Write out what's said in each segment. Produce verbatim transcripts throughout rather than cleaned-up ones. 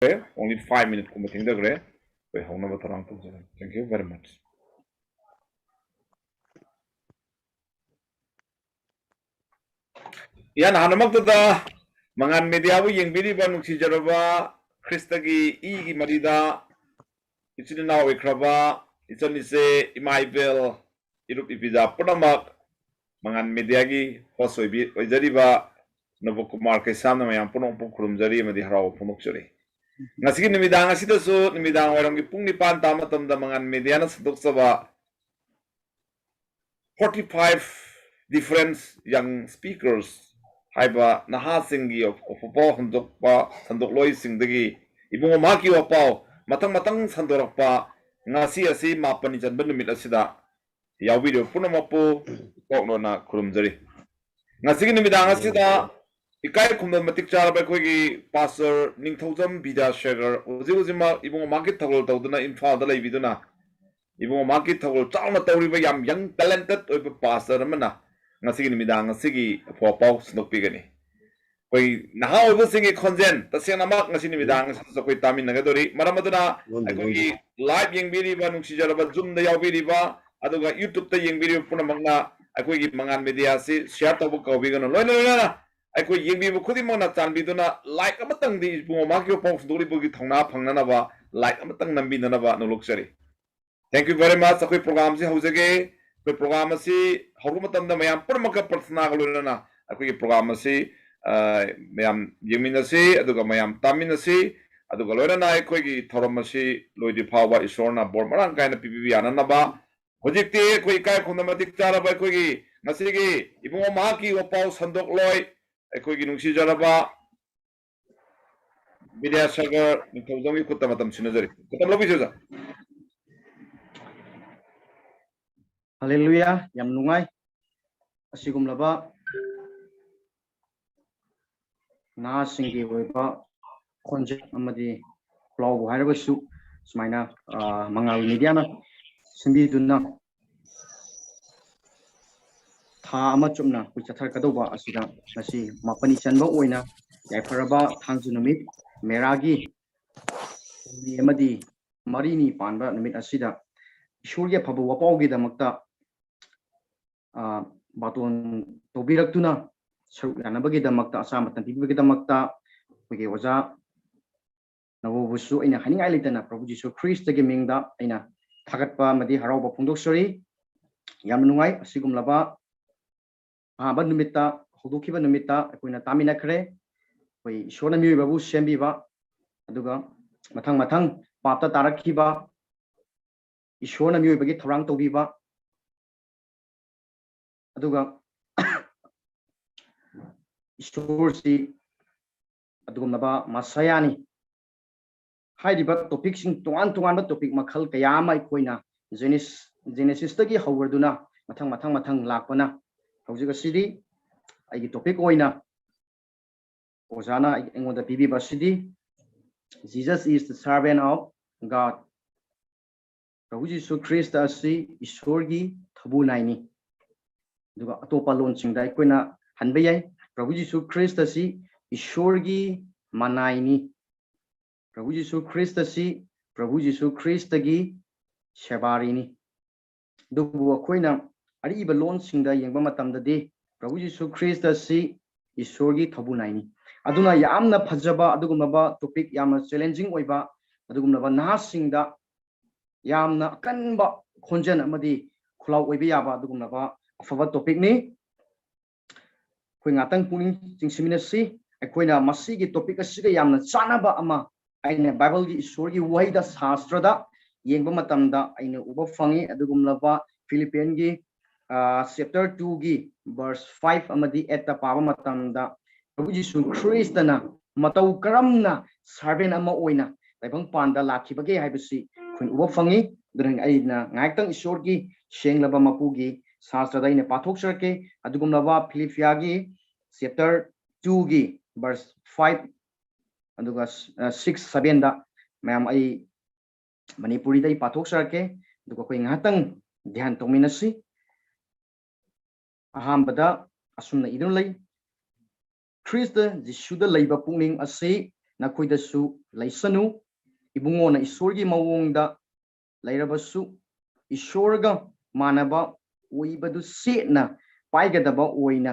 ꯊꯦꯡꯖꯈ꯭ꯔꯦ꯫ Only five minute ꯀꯨꯝꯕ ꯊꯦꯡꯖꯈ꯭ꯔꯦ꯫ ꯑꯩꯈꯣꯏ ꯍꯧꯅꯕ ꯊꯧꯔꯥꯡ ꯇꯧꯖꯔꯦ꯫ Thank you very much. ꯏꯍꯥꯟ ꯍꯥꯟꯅꯃꯛꯇꯗ ꯃꯉꯥꯟ ꯃꯦꯗꯤꯌꯥꯕꯨ ꯌꯦꯡꯕꯤꯔꯤꯕ ꯅꯨꯡꯁꯤꯖꯔꯕ ꯈ꯭ꯔꯤꯁꯇꯒꯤ ꯏꯒꯤ ꯃꯔꯤꯗ ꯏꯆꯤꯟ ꯏꯅꯥꯎ ꯑꯣꯏꯈ꯭ꯔꯕ ꯏꯆꯟ ꯏꯆꯦ, ꯏꯃꯥ ꯏꯕꯦꯜ, ꯏꯔꯨꯞ ꯏꯄꯤꯖꯥ ꯄꯨꯝꯅꯃꯛ ꯃꯉꯥꯟ ꯃꯦꯗꯤꯌꯥꯒꯤ host ꯑꯣꯏꯕꯤ-, ꯑꯣꯏꯖꯔꯤꯕ ꯅꯕꯀꯨꯃꯥꯔ ꯀꯩꯁꯥꯝꯅ ꯃꯌꯥꯝ ꯄꯨꯝꯅꯃꯛꯄꯨ ꯈꯨꯔꯨꯝꯖꯔꯤ ꯑꯃꯗꯤ ꯍꯔꯥꯎꯕ ꯐꯣꯡꯗꯣꯛꯆꯔꯤ꯫ ꯉꯁꯤꯒꯤ ꯅꯨꯃꯤꯗꯥꯡ ꯑꯁꯤꯗꯁꯨ ꯅꯨꯃꯤꯗꯥꯡ ꯋꯥꯏꯔꯝꯒꯤ ꯄꯨꯡ ꯅꯤꯄꯥꯟ ꯇꯥꯕ ꯃꯇꯝꯗ ꯃꯉꯥꯟ ꯃꯦꯗꯤꯌꯥꯅ ꯁꯟꯗꯣꯛꯆꯕ forty five different young speakers ꯍꯥꯏꯕ ꯅꯍꯥꯁꯤꯡꯒꯤ ꯑꯐꯕ ꯍꯟꯗꯣꯛꯄ ꯁꯟꯗꯣꯛꯂꯣꯏꯁꯤꯡꯗꯒꯤ ꯏꯕꯨꯡꯉꯣ ꯃꯍꯥꯛꯀꯤ ꯋꯥꯄꯥꯎ ꯃꯊꯪ ꯃꯊꯪ ꯁꯟꯗꯣꯔꯛꯄ ꯉꯁꯤ ꯑꯁꯤ ꯃꯥꯄꯟꯅꯤ ꯆꯟꯕ ꯅꯨꯃꯤꯠ ꯑꯁꯤꯗ ꯌꯥꯎꯕꯤꯔꯤꯕ ꯄꯨꯝꯅꯃꯛꯄꯨ ꯀꯣꯛꯅꯣꯅ ꯈꯨꯔꯨꯝꯖꯔꯤ꯫ ꯉꯁꯤꯒꯤ ꯅꯨꯃꯤꯗꯥꯡ ꯑꯁꯤꯗ ꯏꯀꯥꯏ ꯈꯨꯝꯅꯕ ꯃꯇꯤꯛ ꯆꯥꯔꯕ ꯑꯩꯈꯣꯏꯒꯤ ꯄꯥꯁꯇꯔ ꯅꯤꯡꯊꯧꯖꯝ ꯕꯤꯗ꯭ꯌꯥꯁꯥꯒꯔ ꯍꯧꯖꯤꯛ ꯍꯧꯖꯤꯛꯃꯛ ꯏꯕꯨꯡꯉꯣ ꯃꯍꯥꯛꯀꯤ ꯊꯧꯒꯜ ꯇꯧꯗꯨꯅ ꯏꯝꯐꯥꯜꯗ ꯂꯩꯕꯤꯗꯨꯅ ꯏꯕꯨꯡꯉꯣ ꯃꯍꯥꯛꯀꯤ ꯊꯧꯒꯜ ꯆꯥꯎꯅ ꯇꯧꯔꯤꯕ ꯌꯥꯝ young talented ꯑꯣꯏꯕ ꯄꯥꯁꯇꯔ ꯑꯃꯅ ꯉꯁꯤꯒꯤ ꯅꯨꯃꯤꯗꯥꯡ ꯑꯁꯤꯒꯤ ꯑꯐꯣ ꯑꯄꯥꯎ ꯁꯟꯗꯣꯛꯄꯤꯒꯅꯤ꯫ ꯑꯩꯈꯣꯏ ꯅꯍꯥ ꯑꯣꯏꯕꯁꯤꯡꯒꯤ ꯈꯣꯟꯖꯦꯜ ꯇꯁꯦꯡꯅꯃꯛ ꯉꯁꯤ ꯅꯨꯃꯤꯗꯥꯡ ꯑꯁꯤꯗꯁꯨ ꯑꯩꯈꯣꯏ ꯇꯥꯃꯤꯟꯅꯒꯗꯧꯔꯤ꯫ ꯃꯔꯝ ꯑꯗꯨꯅ ꯑꯩꯈꯣꯏꯒꯤ live ꯌꯦꯡꯕꯤꯔꯤꯕ ꯅꯨꯡꯁꯤꯖꯔꯕ Zoomꯗ ꯌꯥꯎꯕꯤꯔꯤꯕ ꯑꯗꯨꯒ YouTubeꯇ ꯌꯦꯡꯕꯤꯔꯤꯕ ꯄꯨꯝꯅꯃꯛꯅ ꯑꯩꯈꯣꯏꯒꯤ ꯃꯉꯥꯟ ꯃꯦꯗꯤꯌꯥ ꯑꯁꯤ share ꯇꯧꯕ ꯀꯥꯎꯕꯤꯒꯅꯨ꯫ ꯂꯣꯏꯅ ꯂꯣꯏꯅꯅ ꯑꯩꯈꯣꯏ ꯌꯦꯡꯕꯤꯕ ꯈꯨꯗꯤꯡꯃꯛꯅ ꯆꯥꯟꯕꯤꯗꯨꯅ like ꯑꯃꯇꯪꯗꯤ ꯏꯕꯨꯡꯉꯣ ꯃꯍꯥꯛꯀꯤ ꯄꯥꯎ ꯐꯣꯡꯗꯣꯛꯂꯤꯕꯒꯤ ꯊꯧꯅꯥ ꯐꯪꯅꯅꯕ like ꯑꯃꯇꯪ ꯅꯝꯕꯤꯅꯅꯕ ꯅꯣꯂꯨꯛꯆꯔꯤ꯫ Thank you very much꯫ ꯑꯩꯈꯣꯏ programꯁꯤ ꯍꯧꯖꯒꯦ꯫ ꯑꯩꯈꯣꯏ program ꯑꯁꯤ ꯍꯧꯕ ꯃꯇꯝꯗ ꯃꯌꯥꯝ ꯄꯨꯝꯅꯃꯛꯀ ꯄ꯭ꯔꯊꯅꯥꯒ ꯂꯣꯏꯅꯅ ꯑꯩꯈꯣꯏꯒꯤ program ꯑꯁꯤ, ꯑ, ꯃꯌꯥꯝ ꯌꯦꯡꯃꯤꯟꯅꯁꯤ, ꯑꯗꯨꯒ ꯃꯌꯥꯝ ꯇꯥꯃꯤꯟꯅꯁꯤ, ꯑꯗꯨꯒ ꯂꯣꯏꯅꯅ ꯑꯩꯈꯣꯏꯒꯤ ꯊꯧꯔꯝ ꯑꯁꯤ ꯂꯣꯏꯗ꯭ꯔꯤ ꯐꯥꯎꯕ ꯏꯁꯣꯔꯅ ꯕꯣꯔ ꯃꯔꯥꯡ ꯀꯥꯏꯅ ꯄꯤꯕꯤꯕ ꯌꯥꯅꯅꯕ꯫ ꯍꯧꯖꯤꯛꯇꯤ ꯑꯩꯈꯣꯏ ꯏꯀꯥꯏ ꯈꯨꯝꯅꯕ ꯃꯇꯤꯛ ꯆꯥꯔꯕ ꯑꯩꯈꯣꯏꯒꯤ ꯉꯁꯤꯒꯤ ꯏꯕꯨꯡꯉꯣ ꯃꯍꯥꯛꯀꯤ ꯋꯥꯄꯥꯎ ꯁꯟꯗꯣꯛꯂꯣꯏ ꯑꯩꯈꯣꯏꯒꯤ ꯅꯨꯡꯁꯤꯖꯔꯕ ꯕꯤꯗ꯭ꯌꯥꯁꯥꯒꯔ ꯅꯤꯡꯊꯧꯖꯝꯒꯤ ꯈꯨꯠꯇ ꯃꯇꯝ ꯁꯤꯟꯅꯖꯔꯤ꯫ ꯃꯇꯝ ꯂꯧꯕꯤꯁꯤ, ꯑꯣꯖꯥ꯫ ꯍꯜꯂꯦꯂꯨꯌꯥ, ꯌꯥꯝ ꯅꯨꯡꯉꯥꯏ꯫ ꯑꯁꯤꯒꯨꯝꯂꯕ ꯅꯍꯥꯁꯤꯡꯒꯤ ꯑꯣꯏꯕ ꯈꯣꯟꯖꯦꯜ ꯑꯃꯗꯤ ꯈꯨꯂꯥꯎꯕꯨ ꯍꯥꯏꯔꯒꯁꯨ ꯁꯨꯃꯥꯏꯅ, ꯑ, ꯃꯉꯥꯜ ꯃꯦꯗꯤꯌꯥꯅ ꯁꯤꯟꯕꯤꯗꯨꯅ ꯊꯥ ꯑꯃ ꯆꯨꯞꯅ ꯑꯩꯈꯣꯏ ꯆꯠꯊꯔꯛꯀꯗꯧꯕ ꯑꯁꯤꯗ ꯉꯁꯤ ꯃꯥꯄꯟꯅꯤ ꯆꯟꯕ ꯑꯣꯏꯅ ꯌꯥꯏꯐꯔꯕ ꯊꯥꯡꯖ ꯅꯨꯃꯤꯠ ꯃꯦꯔꯥꯒꯤ ꯅꯨꯃꯤꯠ ꯑꯃꯗꯤ ꯃꯔꯤꯅꯤ ꯄꯥꯟꯕ ꯅꯨꯃꯤꯠ ꯑꯁꯤꯗ ꯏꯁꯣꯔꯒꯤ ꯑꯐꯕ ꯋꯥꯄꯥꯎꯒꯤꯗꯃꯛꯇ, ꯑ, ꯕꯥꯇꯣꯟ ꯇꯧꯕꯤꯔꯛꯇꯨꯅ ꯁꯔꯨꯛ ꯌꯥꯅꯕꯒꯤꯗꯃꯛꯇ, ꯑꯆꯥ ꯃꯇꯝ ꯄꯤꯕꯤꯕꯒꯤꯗꯃꯛꯇ ꯑꯩꯈꯣꯏꯒꯤ ꯑꯣꯖꯥ ꯅꯕꯨꯕꯨꯁꯨ ꯑꯩꯅ ꯍꯥꯏꯅꯤꯡꯉꯥꯏ ꯂꯩꯇꯅ ꯄ꯭ꯔꯚꯨ ꯖꯤꯁꯨ ꯈ꯭ꯔꯤꯁꯇꯒꯤ ꯃꯤꯡꯗ ꯑꯩꯅ ꯊꯥꯒꯠꯄ ꯑꯃꯗꯤ ꯍꯔꯥꯎꯕ ꯐꯣꯡꯗꯣꯛꯆꯔꯤ꯫ ꯌꯥꯝꯅ ꯅꯨꯡꯉꯥꯏ꯫ ꯑꯁꯤꯒꯨꯝꯂꯕ ꯑꯍꯥꯟꯕ ꯅꯨꯃꯤꯠꯇ, ꯍꯧꯗꯣꯛꯈꯤꯕ ꯅꯨꯃꯤꯠꯇ ꯑꯩꯈꯣꯏꯅ ꯇꯥꯃꯤꯟꯅꯈ꯭ꯔꯦ꯫ ꯑꯩꯈꯣꯏ ꯏꯁꯣꯔꯅ ꯃꯤꯑꯣꯏꯕꯕꯨ ꯁꯦꯝꯕꯤꯕ, ꯑꯗꯨꯒ ꯃꯊꯪ ꯃꯊꯪ ꯄꯥꯞꯇ ꯇꯥꯔꯛꯈꯤꯕ, ꯏꯁꯣꯔꯅ ꯃꯤꯑꯣꯏꯕꯒꯤ ꯊꯧꯔꯥꯡ ꯇꯧꯕꯤꯕ, ꯑꯗꯨꯒ ꯏꯁꯣꯔꯁꯤ ꯑꯗꯨꯒꯨꯝꯂꯕ ꯃꯁꯥꯌꯥꯅꯤ꯫ ꯍꯥꯏꯔꯤꯕ ꯇꯣꯄꯤꯛꯁꯤꯡ, ꯇꯣꯉꯥꯟ ꯇꯣꯉꯥꯟꯕ ꯇꯣꯄꯤꯛ ꯃꯈꯜ ꯀꯌꯥ ꯑꯃ ꯑꯩꯈꯣꯏꯅ ꯖꯦꯅꯤꯁ-, ꯖꯦꯅꯦꯁꯤꯁꯇꯒꯤ ꯍꯧꯔꯗꯨꯅ ꯃꯊꯪ ꯃꯊꯪ ꯃꯊꯪ ꯂꯥꯛꯄꯅ, ꯍꯧꯖꯤꯛ ꯑꯁꯤꯗꯤ ꯑꯩꯒꯤ ꯇꯣꯄꯤꯛ ꯑꯣꯏꯅ ꯑꯣꯖꯥꯅ ꯑꯩ-, ꯑꯩꯉꯣꯟꯗ ꯄꯤꯕꯤꯕ ꯑꯁꯤꯗꯤ Jesus is the servant of God꯫ ꯄ꯭ꯔꯚꯨ ꯖꯤꯁꯨ ꯈ꯭ꯔꯤꯁꯇ ꯑꯁꯤ ꯏꯁꯣꯔꯒꯤ ꯊꯧꯕꯨ ꯅꯥꯏꯅꯤ꯫ ꯑꯗꯨꯒ ꯑꯇꯣꯞꯄ ꯂꯣꯟꯁꯤꯡꯗ ꯑꯩꯈꯣꯏꯅ ꯍꯟꯕ ꯌꯥꯏ, ꯄ꯭ꯔꯚꯨ ꯖꯤꯁꯨ ꯈ꯭ꯔꯤꯁꯇ ꯑꯁꯤ ꯏꯁꯣꯔꯒꯤ ꯃꯅꯥꯏꯅꯤ꯫ ꯄ꯭ꯔꯚꯨ ꯖꯤꯁꯨ ꯈ꯭ꯔꯤꯁꯇ ꯑꯁꯤ ꯄ꯭ꯔꯚꯨ ꯖꯤꯁꯨ ꯈ꯭ꯔꯤꯁꯇꯒꯤ ꯁꯦꯕꯥꯔꯤꯅꯤ꯫ ꯑꯗꯨꯕꯨ ꯑꯩꯈꯣꯏꯅ ꯑꯔꯤꯕ ꯂꯣꯟꯁꯤꯡꯗ ꯌꯦꯡꯕ ꯃꯇꯝꯗꯗꯤ ꯄ꯭ꯔꯚꯨ ꯖꯤꯁꯨ ꯈ꯭ꯔꯤꯁꯇ ꯑꯁꯤ ꯏꯁꯣꯔꯒꯤ ꯊꯧꯕꯨ ꯅꯥꯏꯅꯤ꯫ ꯑꯗꯨꯅ ꯌꯥꯝꯅ ꯐꯖꯕ ꯑꯗꯨꯒꯨꯝꯂꯕ ꯇꯣꯄꯤꯛ, ꯌꯥꯝꯅ ꯆꯦꯂꯦꯟꯖꯤꯡ ꯑꯣꯏꯕ ꯑꯗꯨꯒꯨꯝꯂꯕ ꯅꯍꯥꯁꯤꯡꯗ ꯌꯥꯝꯅ ꯑꯀꯟꯕ ꯈꯣꯟꯖꯦꯜ ꯑꯃꯗꯤ ꯈꯨꯜꯂꯥꯎ ꯑꯣꯏꯕ ꯌꯥꯕ ꯑꯗꯨꯒꯨꯝꯂꯕ ꯑꯐꯕ ꯇꯣꯄꯤꯛꯅꯤ꯫ ꯑꯩꯈꯣꯏ ꯉꯥꯛꯇꯪ ꯄꯨꯛꯅꯤꯡ ꯆꯤꯡꯁꯤꯟꯃꯤꯟꯅꯁꯤ꯫ ꯑꯩꯈꯣꯏꯅ ꯃꯁꯤꯒꯤ ꯇꯣꯄꯤꯛ ꯑꯁꯤꯒ ꯌꯥꯝꯅ ꯆꯥꯟꯅꯕ ꯑꯃ ꯑꯩꯅ ꯕꯥꯏꯕꯜꯒꯤ ꯏꯁꯣꯔꯒꯤ ꯋꯥꯍꯩꯗ, ꯁꯥꯁꯇ꯭ꯔꯗ ꯌꯦꯡꯕ ꯃꯇꯝꯗ ꯑꯩꯅ ꯎꯕ ꯐꯪꯉꯤ꯫ ꯑꯗꯨꯒꯨꯝꯂꯕ ꯐꯤꯂꯤꯄꯤꯌꯟꯒꯤ, ꯑ, ꯆꯦꯞꯇꯔ ꯇꯨꯒꯤ ꯚꯔꯁ ꯐꯥꯏꯚ ꯑꯃꯗꯤ ꯑꯦꯠꯇ ꯄꯥꯕ ꯃꯇꯝꯗ ꯄ꯭ꯔꯚꯨ ꯖꯤꯁꯨ ꯈ꯭ꯔꯤꯁꯇꯅ ꯃꯇꯧ ꯀꯔꯝꯅ ꯁꯥꯔꯚꯦꯟ ꯑꯃ ꯑꯣꯏꯅ ꯇꯥꯏꯕꯪꯄꯥꯟꯗ ꯂꯥꯛꯈꯤꯕꯒꯦ ꯍꯥꯏꯕꯁꯤ ꯑꯩꯈꯣꯏꯅ ꯎꯕ ꯐꯪꯉꯤ꯫ ꯑꯗꯨꯅ ꯑꯩꯅ ꯉꯥꯏꯍꯥꯛꯇꯪ ꯏꯁꯣꯔꯒꯤ ꯁꯦꯡꯂꯕ ꯃꯄꯨꯒꯤ ꯁꯥꯁꯇ꯭ꯔꯗ ꯑꯩꯅ ꯄꯥꯊꯣꯛꯆꯔꯛꯀꯦ꯫ ꯑꯗꯨꯒꯨꯝꯂꯕ ꯐꯤꯂꯤꯄꯤꯌꯥꯒꯤ ꯆꯦꯞꯇꯔ ꯇꯨꯒꯤ ꯚꯔꯁ ꯐꯥꯏꯚ, ꯑꯗꯨꯒ, ꯑ, ꯁꯤꯛꯁ, ꯁꯚꯦꯟꯗ ꯃꯌꯥꯝ ꯑꯩ ꯃꯅꯤꯄꯨꯔꯤꯗ ꯑꯩ ꯄꯥꯊꯣꯛꯆꯔꯛꯀꯦ꯫ ꯑꯗꯨꯒ ꯑꯩꯈꯣꯏ ꯉꯥꯏꯍꯥꯛꯇꯪ ꯙ꯭ꯌꯥꯟ ꯇꯧꯃꯤꯟꯅꯁꯤ꯫ ꯑꯍꯥꯟꯕꯗ ꯑꯁꯨꯝꯅ ꯏꯗꯨꯅ ꯂꯩ, "ꯈ꯭ꯔꯤꯁꯇ ꯖꯤꯁꯨꯗ ꯂꯩꯕ ꯄꯨꯛꯅꯤꯡ ꯑꯁꯤ ꯅꯈꯣꯏꯗꯁꯨ ꯂꯩꯁꯅꯨ, ꯏꯕꯨꯡꯉꯣꯅ ꯏꯁꯣꯔꯒꯤ ꯃꯑꯣꯡꯗ ꯂꯩꯔꯕꯁꯨ, ꯏꯁꯣꯔꯒ ꯃꯥꯟꯅꯕ ꯑꯣꯏꯕꯗꯨ ꯁꯦꯠꯅ ꯄꯥꯏꯒꯗꯕ ꯑꯣꯏꯅ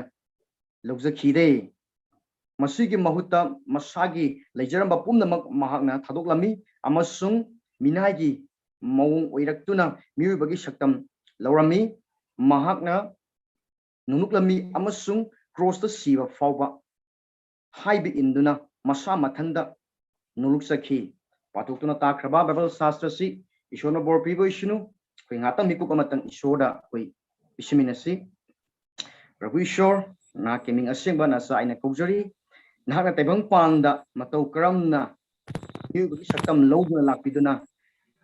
ꯂꯧꯖꯈꯤꯗꯦ꯫ ꯃꯁꯤꯒꯤ ꯃꯍꯨꯠꯇ ꯃꯁꯥꯒꯤ ꯂꯩꯖꯔꯝꯕ ꯄꯨꯝꯅꯃꯛ ꯃꯍꯥꯛꯅ ꯊꯥꯗꯣꯛꯂꯝꯃꯤ ꯑꯃꯁꯨꯡ ꯃꯤꯅꯥꯏꯒꯤ ꯃꯑꯣꯡ ꯑꯣꯏꯔꯛꯇꯨꯅ ꯃꯤꯑꯣꯏꯕꯒꯤ ꯁꯛꯇꯝ ꯂꯧꯔꯝꯃꯤ꯫ ꯃꯍꯥꯛꯅ ꯅꯣꯡꯂꯨꯛꯂꯝꯃꯤ ꯑꯃꯁꯨꯡ ꯀ꯭ꯔꯣꯁꯇ ꯁꯤꯕ ꯐꯥꯎꯕ ꯍꯥꯏꯕ ꯏꯟꯗꯨꯅ ꯃꯁꯥ ꯃꯊꯟꯇ ꯅꯣꯡꯂꯨꯛꯆꯈꯤ꯫ ꯄꯥꯊꯣꯛꯇꯨꯅ ꯇꯥꯈ꯭ꯔꯕ ꯕꯥꯏꯕꯜ ꯁꯥꯁꯇ꯭ꯔꯁꯤ ꯏꯁꯣꯔꯅ ꯕꯣꯔ ꯄꯤꯕ ꯑꯣꯏꯁꯅꯨ꯫ ꯑꯩꯈꯣꯏ ꯉꯥꯛꯇꯪ ꯃꯤꯀꯨꯞ ꯑꯃꯇꯪ ꯏꯁꯣꯔꯗ ꯑꯩꯈꯣꯏ ꯄꯤꯁꯤꯟꯃꯤꯟꯅꯁꯤ꯫ ꯄ꯭ꯔꯚꯨ ꯏꯁꯣꯔ, ꯅꯍꯥꯛꯀꯤ ꯃꯤꯡ ꯑꯁꯦꯡꯕ ꯅꯆꯥ ꯑꯩꯅ ꯀꯧꯖꯔꯤ꯫ ꯅꯍꯥꯛꯅ ꯇꯥꯏꯕꯪ ꯄꯥꯟꯗ ꯃꯇꯧ ꯀꯔꯝꯅ ꯃꯤꯑꯣꯏꯕꯒꯤ ꯁꯛꯇꯝ ꯂꯧꯗꯨꯅ ꯂꯥꯛꯄꯤꯗꯨꯅ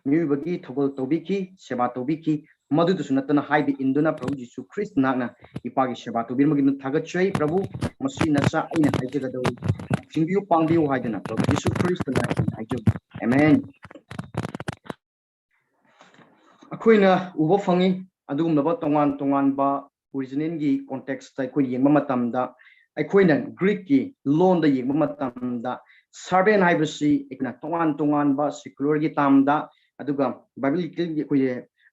ꯃꯤꯑꯣꯏꯕꯒꯤ ꯊꯧꯒꯜ ꯇꯧꯕꯤꯈꯤ, ꯁꯦꯕꯥ ꯇꯧꯕꯤꯈꯤ꯫ ꯃꯗꯨꯗꯁꯨ ꯅꯠꯇꯅ ꯍꯥꯏꯕ ꯏꯟꯗꯨꯅ ꯄ꯭ꯔꯚꯨ ꯖꯤꯁꯨ ꯈ꯭ꯔꯤꯁꯇ ꯅꯍꯥꯛꯅ ꯏꯄꯥꯒꯤ ꯁꯦꯕꯥ ꯇꯧꯕꯤꯔꯝꯕꯒꯤꯗꯃꯛ ꯊꯥꯒꯠꯆꯩ꯫ ꯄ꯭ꯔꯚꯨ, ꯃꯁꯤ ꯅꯆꯥ ꯑꯩꯅ ꯍꯥꯏꯖꯒꯗꯧꯔꯤ, ꯆꯤꯡꯕꯤꯌꯨ, ꯄꯥꯡꯕꯤꯌꯨ ꯍꯥꯏꯗꯨꯅ ꯄ꯭ꯔꯚꯨ ꯖꯤꯁꯨ ꯈ꯭ꯔꯤꯁꯇ ꯅꯍꯥꯛꯅ ꯍꯥꯏꯖꯧ꯫ ꯑꯃꯦꯟ꯫ ꯑꯩꯈꯣꯏꯅ ꯎꯕ ꯐꯪꯉꯤ ꯑꯗꯨꯒꯨꯝꯂꯕ ꯇꯣꯉꯥꯟ ꯇꯣꯉꯥꯟꯕ ꯑꯣꯔꯤꯖꯤꯅꯦꯜꯒꯤ ꯀꯣꯟꯇꯦꯛꯁꯇ ꯑꯩꯈꯣꯏ ꯌꯦꯡꯕ ꯃꯇꯝꯗ ꯑꯩꯈꯣꯏꯅ ꯒ꯭ꯔꯤꯛꯀꯤ ꯂꯣꯟꯗ ꯌꯦꯡꯕ ꯃꯇꯝꯗ ꯁꯥꯔꯚꯦꯟ ꯍꯥꯏꯕꯁꯤ ꯑꯩꯈꯣꯏꯅ ꯇꯣꯉꯥꯟ ꯇꯣꯉꯥꯟꯕ ꯁꯦꯀꯨꯂꯔꯒꯤ ꯇꯥꯝꯗ ꯑꯗꯨꯒ ꯕꯥꯏꯕꯂꯤꯀꯦꯜꯒꯤ ꯑꯩꯈꯣꯏꯒꯤ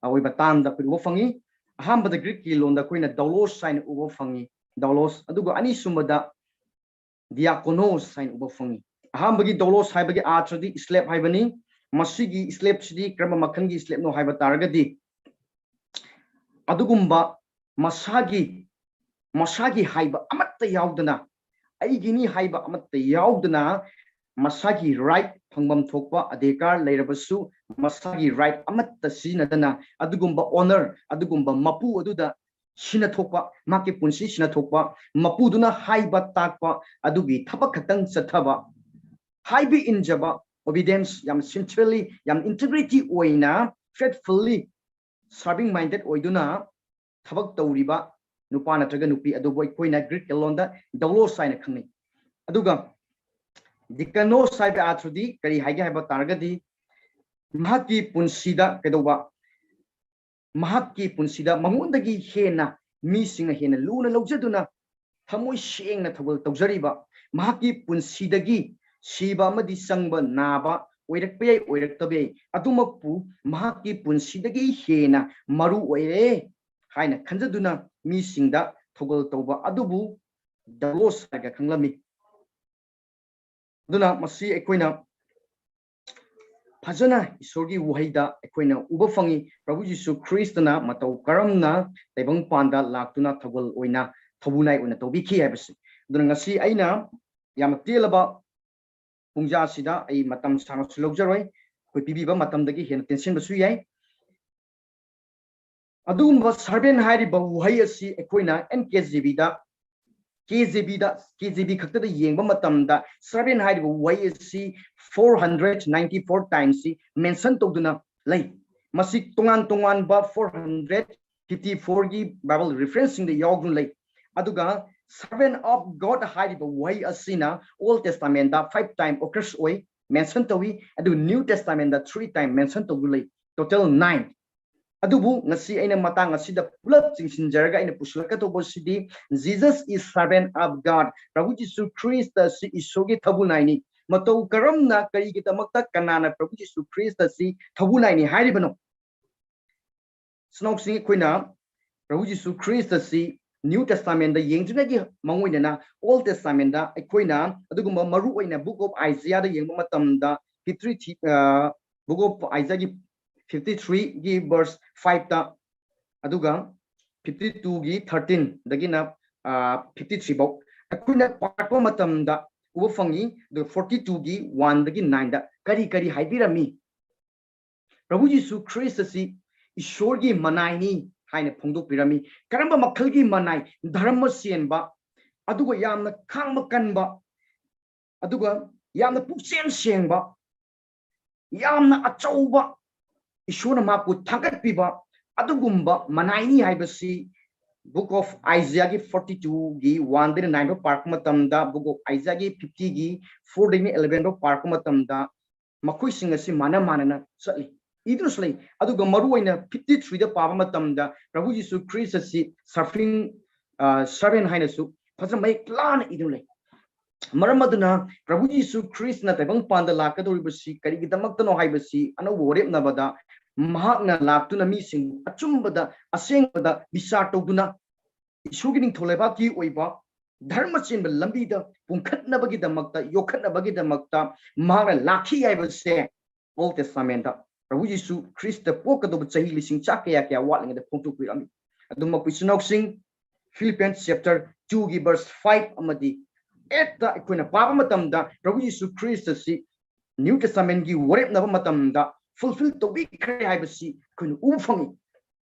ꯑꯣꯏꯕ ꯇꯥꯝꯗ ꯑꯩꯈꯣꯏ ꯎꯕ ꯐꯪꯉꯤ꯫ ꯑꯍꯥꯟꯕꯗ ꯒ꯭ꯔꯤꯛꯀꯤ ꯂꯣꯟꯗ ꯑꯩꯈꯣꯏꯅ ꯗꯧꯂꯣꯁ ꯍꯥꯏꯅ ꯎꯕ ꯐꯪꯉꯤ, ꯗꯧꯂꯣꯁ꯫ ꯑꯗꯨꯒ ꯑꯅꯤꯁꯨꯕꯗ ꯗꯤꯌꯥꯀꯣꯅꯣꯁ ꯍꯥꯏꯅ ꯎꯕ ꯐꯪꯉꯤ꯫ ꯑꯍꯥꯟꯕꯒꯤ ꯗꯧꯂꯣꯁ ꯍꯥꯏꯕꯒꯤ ꯑꯥꯔꯊꯗꯤ ꯁ꯭ꯂꯦꯞ ꯍꯥꯏꯕꯅꯤ꯫ ꯃꯁꯤꯒꯤ ꯁ꯭ꯂꯦꯞꯁꯤꯗꯤ ꯀꯔꯝꯕ ꯃꯈꯜꯒꯤ ꯁ꯭ꯂꯦꯞꯅꯣ ꯍꯥꯏꯕ ꯇꯥꯔꯒꯗꯤ ꯑꯗꯨꯒꯨꯝꯕ ꯃꯁꯥꯒꯤ ꯃꯁꯥꯒꯤ ꯍꯥꯏꯕ ꯑꯃꯠꯇ ꯌꯥꯎꯗꯅ, ꯑꯩꯒꯤꯅꯤ ꯍꯥꯏꯕ ꯑꯃꯠꯇ ꯌꯥꯎꯗꯅ, ꯃꯁꯥꯒꯤ ꯔꯥꯏꯠ ꯐꯪꯐꯝ ꯊꯣꯛꯄ ꯑꯙꯤꯀꯥꯔ ꯂꯩꯔꯕꯁꯨ ꯃꯁꯥꯒꯤ ꯔꯥꯏꯠ ꯑꯃꯠꯇ ꯁꯤꯖꯤꯟꯅꯗꯅ ꯑꯗꯨꯒꯨꯝꯕ ꯑꯣꯅꯔ, ꯑꯗꯨꯒꯨꯝꯕ ꯃꯄꯨ ꯑꯗꯨꯗ ꯁꯤꯟꯅꯊꯣꯛꯄ, ꯃꯍꯥꯛꯀꯤ ꯄꯨꯟꯁꯤ ꯁꯤꯟꯅꯊꯣꯛꯄ, ꯃꯄꯨꯗꯨꯅ ꯍꯥꯏꯕ ꯇꯥꯛꯄ ꯑꯗꯨꯒꯤ ꯊꯕꯛ ꯈꯛꯇꯪ ꯆꯠꯊꯕ, ꯍꯥꯏꯕ ꯏꯟꯖꯕ, ꯑꯣꯕꯤꯗꯦꯟꯁ, ꯌꯥꯝ ꯁꯤꯟꯁꯤꯌꯔꯂꯤ, ꯌꯥꯝ ꯏꯟꯇꯤꯒ꯭ꯔꯤꯇꯤ ꯑꯣꯏꯅ, ꯐꯦꯠꯐꯨꯜꯂꯤ ꯁꯥꯔꯚꯤꯡ ꯃꯥꯏꯟꯗꯦꯠ ꯑꯣꯏꯗꯨꯅ ꯊꯕꯛ ꯇꯧꯔꯤꯕ ꯅꯨꯄꯥ ꯅꯠꯇ꯭ꯔꯒ ꯅꯨꯄꯤ ꯑꯗꯨꯕꯨ ꯑꯩꯈꯣꯏꯅ ꯒ꯭ꯔꯤꯛ ꯂꯣꯟꯗ ꯗꯧꯂꯣꯁ ꯍꯥꯏꯅ ꯈꯪꯅꯩ꯫ ꯑꯗꯨꯒ ꯗꯤꯀꯅꯣꯁ ꯍꯥꯏꯕ ꯑꯥꯔꯊꯗꯤ ꯀꯔꯤ ꯍꯥꯏꯒꯦ ꯍꯥꯏꯕ ꯇꯥꯔꯒꯗꯤ ꯃꯍꯥꯛꯀꯤ ꯄꯨꯟꯁꯤꯗ ꯀꯩꯗꯧꯕ, ꯃꯍꯥꯛꯀꯤ ꯄꯨꯟꯁꯤꯗ ꯃꯉꯣꯟꯗꯒꯤ ꯍꯦꯟꯅ ꯃꯤꯁꯤꯡꯅ ꯍꯦꯟꯅ ꯂꯨꯅ ꯂꯧꯖꯗꯨꯅ ꯊꯃꯣꯏ ꯁꯦꯡꯅ ꯊꯧꯒꯜ ꯇꯧꯖꯔꯤꯕ, ꯃꯍꯥꯛꯀꯤ ꯄꯨꯟꯁꯤꯗꯒꯤ ꯁꯤꯕ ꯑꯃꯗꯤ ꯆꯪꯕ, ꯅꯥꯕ, ꯑꯣꯏꯔꯛꯄ ꯌꯥꯏ, ꯑꯣꯏꯔꯛꯇꯕ ꯌꯥꯏ, ꯑꯗꯨꯃꯛꯄꯨ ꯃꯍꯥꯛꯀꯤ ꯄꯨꯟꯁꯤꯗꯒꯤ ꯍꯦꯟꯅ ꯃꯔꯨ ꯑꯣꯏꯔꯦ ꯍꯥꯏꯅ ꯈꯟꯖꯗꯨꯅ ꯃꯤꯁꯤꯡꯗ ꯊꯧꯒꯜ ꯇꯧꯕ ꯑꯗꯨꯕꯨ ꯗꯣꯂꯣꯁ ꯍꯥꯏꯔꯒ ꯈꯪꯂꯝꯃꯤ꯫ ꯑꯗꯨꯅ ꯃꯁꯤ ꯑꯩꯈꯣꯏꯅ ꯐꯖꯅ ꯏꯁꯣꯔꯒꯤ ꯋꯥꯍꯩꯗ ꯑꯩꯈꯣꯏꯅ ꯎꯕ ꯐꯪꯉꯤ꯫ ꯄ꯭ꯔꯚꯨ ꯖꯤꯁꯨ ꯈ꯭ꯔꯤꯁꯇꯅ ꯃꯇꯧ ꯀꯔꯝꯅ ꯇꯥꯏꯕꯪꯄꯥꯟꯗ ꯂꯥꯛꯇꯨꯅ ꯊꯧꯒꯜ ꯑꯣꯏꯅ, ꯊꯧꯕꯨꯅꯥꯏ ꯑꯣꯏꯅ ꯇꯧꯕꯤꯈꯤ ꯍꯥꯏꯕꯁꯤ꯫ ꯑꯗꯨꯅ ꯉꯁꯤ ꯑꯩꯅ ꯌꯥꯝꯅ ꯇꯦꯜꯂꯕ ꯄꯨꯡꯖꯥꯁꯤꯗ ꯑꯩ ꯃꯇꯝ ꯁꯥꯡꯅꯁꯨ ꯂꯧꯖꯔꯣꯏ꯫ ꯑꯩꯈꯣꯏ ꯄꯤꯕꯤꯕ ꯃꯇꯝꯗꯒꯤ ꯍꯦꯟꯅ ꯇꯦꯟꯁꯤꯟꯕꯁꯨ ꯌꯥꯏ꯫ ꯑꯗꯨꯒꯨꯝꯕ ꯁꯔꯚꯦꯟ ꯍꯥꯏꯔꯤꯕ ꯋꯥꯍꯩ ꯑꯁꯤ ꯑꯩꯈꯣꯏꯅ ꯑꯦꯟ ꯀꯦ ꯖꯦ ꯕꯤꯗ, ꯀꯦ ꯖꯦ ꯕꯤꯗ, ꯀꯦ ꯖꯦ ꯕꯤ ꯈꯛꯇꯗ ꯌꯦꯡꯕ ꯃꯇꯝꯗ ꯁꯔꯚꯦꯟ ꯍꯥꯏꯔꯤꯕ ꯋꯥꯍꯩ ꯑꯁꯤ four hundred ninety four times ꯁꯤ ꯃꯦꯟꯁꯟ ꯇꯧꯗꯨꯅ ꯂꯩ꯫ ꯃꯁꯤ ꯇꯣꯉꯥꯟ ꯇꯣꯉꯥꯟꯕ four hundred fifty four ꯒꯤ ꯕꯥꯏꯕꯜ ꯔꯤꯐꯔꯦꯟꯁꯁꯤꯡꯗ ꯌꯥꯎꯗꯨꯅ ꯂꯩ꯫ ꯑꯗꯨꯒ servant of God ꯍꯥꯏꯔꯤꯕ ꯋꯥꯍꯩ ꯑꯁꯤꯅ Old Testament ꯗ five time occurs ꯑꯣꯏ, ꯃꯦꯟꯁꯟ ꯇꯧꯏ꯫ ꯑꯗꯨ New Testament ꯗ three time ꯃꯦꯟꯁꯟ ꯇꯧꯗꯨꯅ ꯂꯩ, ꯇꯣꯇꯦꯜ ꯅꯥꯏꯟ꯫ ꯑꯗꯨꯕꯨ ꯉꯁꯤ ꯑꯩꯅ ꯃꯇꯥꯡ ꯑꯁꯤꯗ ꯄꯨꯂꯞ ꯆꯤꯡꯁꯤꯟꯖꯔꯒ ꯑꯩꯅ ꯄꯨꯁꯤꯜꯂꯛꯀꯗꯧꯕꯁꯤꯗꯤ, Jesus is servant of God, ꯄ꯭ꯔꯚꯨ ꯖꯤꯁꯨ ꯈ꯭ꯔꯤꯁꯇ ꯑꯁꯤ ꯏꯁꯣꯔꯒꯤ ꯊꯧꯕꯨꯅꯥꯏꯅꯤ꯫ ꯃꯇꯧ ꯀꯔꯝꯅ, ꯀꯔꯤꯒꯤꯗꯃꯛꯇ, ꯀꯅꯥꯅ ꯄ꯭ꯔꯚꯨ ꯖꯤꯁꯨ ꯈ꯭ꯔꯤꯁꯇ ꯑꯁꯤ ꯊꯧꯕꯨꯅꯥꯏꯅꯤ ꯍꯥꯏꯔꯤꯕꯅꯣ? ꯁꯅꯥꯎꯁꯤꯡ, ꯑꯩꯈꯣꯏꯅ ꯄ꯭ꯔꯚꯨ ꯖꯤꯁꯨ ꯈ꯭ꯔꯤꯁꯇ ꯑꯁꯤ New Testament ꯗ ꯌꯦꯡꯗ꯭ꯔꯤꯉꯩꯒꯤ ꯃꯑꯣꯡ ꯑꯣꯏꯅꯅ Old Testament ꯗ ꯑꯩꯈꯣꯏꯅ ꯑꯗꯨꯒꯨꯝꯕ ꯃꯔꯨ ꯑꯣꯏꯅ Book of Isaiah ꯗ ꯌꯦꯡꯕ ꯃꯇꯝꯗ fifty three, ꯑ, Book of Isaiah ꯒꯤ fifty three ꯒꯤ verse five ꯇ, ꯑꯗꯨꯒ fifty two ꯒꯤ thirteen ꯗꯒꯤꯅ, ꯑ, fifty three ꯐꯥꯎ ꯑꯩꯈꯣꯏꯅ ꯄꯥꯔꯛꯄ ꯃꯇꯝꯗ ꯎꯕ ꯐꯪꯉꯤ꯫ ꯑꯗꯨꯒ forty two ꯒꯤ one ꯗꯒꯤ nine ꯗ ꯀꯔꯤ ꯀꯔꯤ ꯍꯥꯏꯕꯤꯔꯝꯃꯤ? ꯄ꯭ꯔꯚꯨ ꯖꯤꯁꯨ ꯈ꯭ꯔꯤꯁ ꯑꯁꯤ ꯏꯁꯣꯔꯒꯤ ꯃꯅꯥꯏꯅꯤ ꯍꯥꯏꯅ ꯐꯣꯡꯗꯣꯛꯄꯤꯔꯝꯃꯤ꯫ ꯀꯔꯝꯕ ꯃꯈꯜꯒꯤ ꯃꯅꯥꯏ? ꯙꯔꯃ ꯆꯦꯟꯕ, ꯑꯗꯨꯒ ꯌꯥꯝꯅ ꯈꯥꯡꯕ ꯀꯟꯕ, ꯑꯗꯨꯒ ꯌꯥꯝꯅ ꯄꯨꯛꯆꯦꯜ ꯁꯦꯡꯕ, ꯌꯥꯝꯅ ꯑꯆꯧꯕ, ꯏꯁꯣꯔꯅ ꯃꯍꯥꯛꯄꯨ ꯊꯥꯒꯠꯄꯤꯕ ꯑꯗꯨꯒꯨꯝꯕ ꯃꯅꯥꯏꯅꯤ ꯍꯥꯏꯕꯁꯤ Book of Isaiah ꯒꯤ forty two ꯒꯤ one ꯗꯒꯤ nine ꯐꯥꯎ ꯄꯥꯔꯛꯄ ꯃꯇꯝꯗ, Book of Isaiah ꯒꯤ fifty ꯒꯤ four ꯗꯒꯤ eleven ꯐꯥꯎ ꯄꯥꯔꯛꯄ ꯃꯇꯝꯗ, ꯃꯈꯣꯏꯁꯤꯡ ꯑꯁꯤ ꯃꯥꯟꯅ ꯃꯥꯟꯅꯅ ꯆꯠꯂꯤ, ꯏꯗꯨꯅꯁꯨ ꯂꯩ꯫ ꯑꯗꯨꯒ ꯃꯔꯨ ꯑꯣꯏꯅ fifty three ꯗ ꯄꯥꯕ ꯃꯇꯝꯗ ꯄ꯭ꯔꯚꯨ ꯖꯤꯁꯨ ꯈ꯭ꯔꯤꯁ ꯑꯁꯤ suffering, ꯑ, servant ꯍꯥꯏꯅꯁꯨ ꯐꯖꯅ ꯃꯌꯦꯛ ꯂꯥꯅ ꯏꯗꯨꯅ ꯂꯩ꯫ ꯃꯔꯝ ꯑꯗꯨꯅ ꯄ꯭ꯔꯚꯨ ꯌꯤꯁꯨ ꯈ꯭ꯔꯤꯁꯇꯅ ꯇꯥꯏꯕꯪꯄꯥꯟꯗ ꯂꯥꯛꯀꯗꯧꯔꯤꯕꯁꯤ ꯀꯔꯤꯒꯤꯗꯃꯛꯇꯅꯣ ꯍꯥꯏꯕꯁꯤ ꯑꯅꯧꯕ ꯋꯥꯔꯦꯞꯅꯕꯗ ꯃꯍꯥꯛꯅ ꯂꯥꯛꯇꯨꯅ ꯃꯤꯁꯤꯡꯕꯨ ꯑꯆꯨꯝꯕꯗ, ꯑꯁꯦꯡꯕꯗ ꯕꯤꯆꯥꯔ ꯇꯧꯗꯨꯅ ꯏꯁꯣꯔꯒꯤ ꯅꯤꯡꯊꯧ ꯂꯩꯕꯥꯛꯀꯤ ꯑꯣꯏꯕ ꯙꯔꯃ ꯆꯦꯟꯕ ꯂꯝꯕꯤꯗ ꯄꯨꯡꯈꯠꯅꯕꯒꯤꯗꯃꯛꯇ, ꯌꯣꯛꯈꯠꯅꯕꯒꯤꯗꯃꯛꯇ ꯃꯍꯥꯛꯅ ꯂꯥꯛꯈꯤ ꯍꯥꯏꯕꯁꯦ Old Testament ꯇ ꯄ꯭ꯔꯚꯨ ꯌꯤꯁꯨ ꯈ꯭ꯔꯤꯁꯇ ꯄꯣꯛꯀꯗꯧꯕ ꯆꯍꯤ ꯂꯤꯁꯤꯡ ꯆꯥ ꯀꯌꯥ ꯀꯌꯥ ꯋꯥꯠꯂꯤꯉꯩꯗ ꯐꯣꯡꯗꯣꯛꯄꯤꯔꯝꯃꯤ꯫ ꯑꯗꯨꯃꯛꯄꯨ ꯏꯆꯤꯟ ꯏꯅꯥꯎꯁꯤꯡ, Philippians chapter two ꯒꯤ verse five ꯑꯃꯗꯤ eight ꯇ ꯑꯩꯈꯣꯏꯅ ꯄꯥꯕ ꯃꯇꯝꯗ ꯄ꯭ꯔꯚꯨ ꯌꯤꯁꯨ ꯈ꯭ꯔꯤꯁꯇ ꯑꯁꯤ New Testament ꯀꯤ ꯋꯥꯔꯦꯞꯅꯕ ꯃꯇꯝꯗ fulfill ꯇꯧꯕꯤꯈ꯭ꯔꯦ ꯍꯥꯏꯕꯁꯤ ꯑꯩꯈꯣꯏꯅ ꯎꯕ ꯐꯪꯉꯤ꯫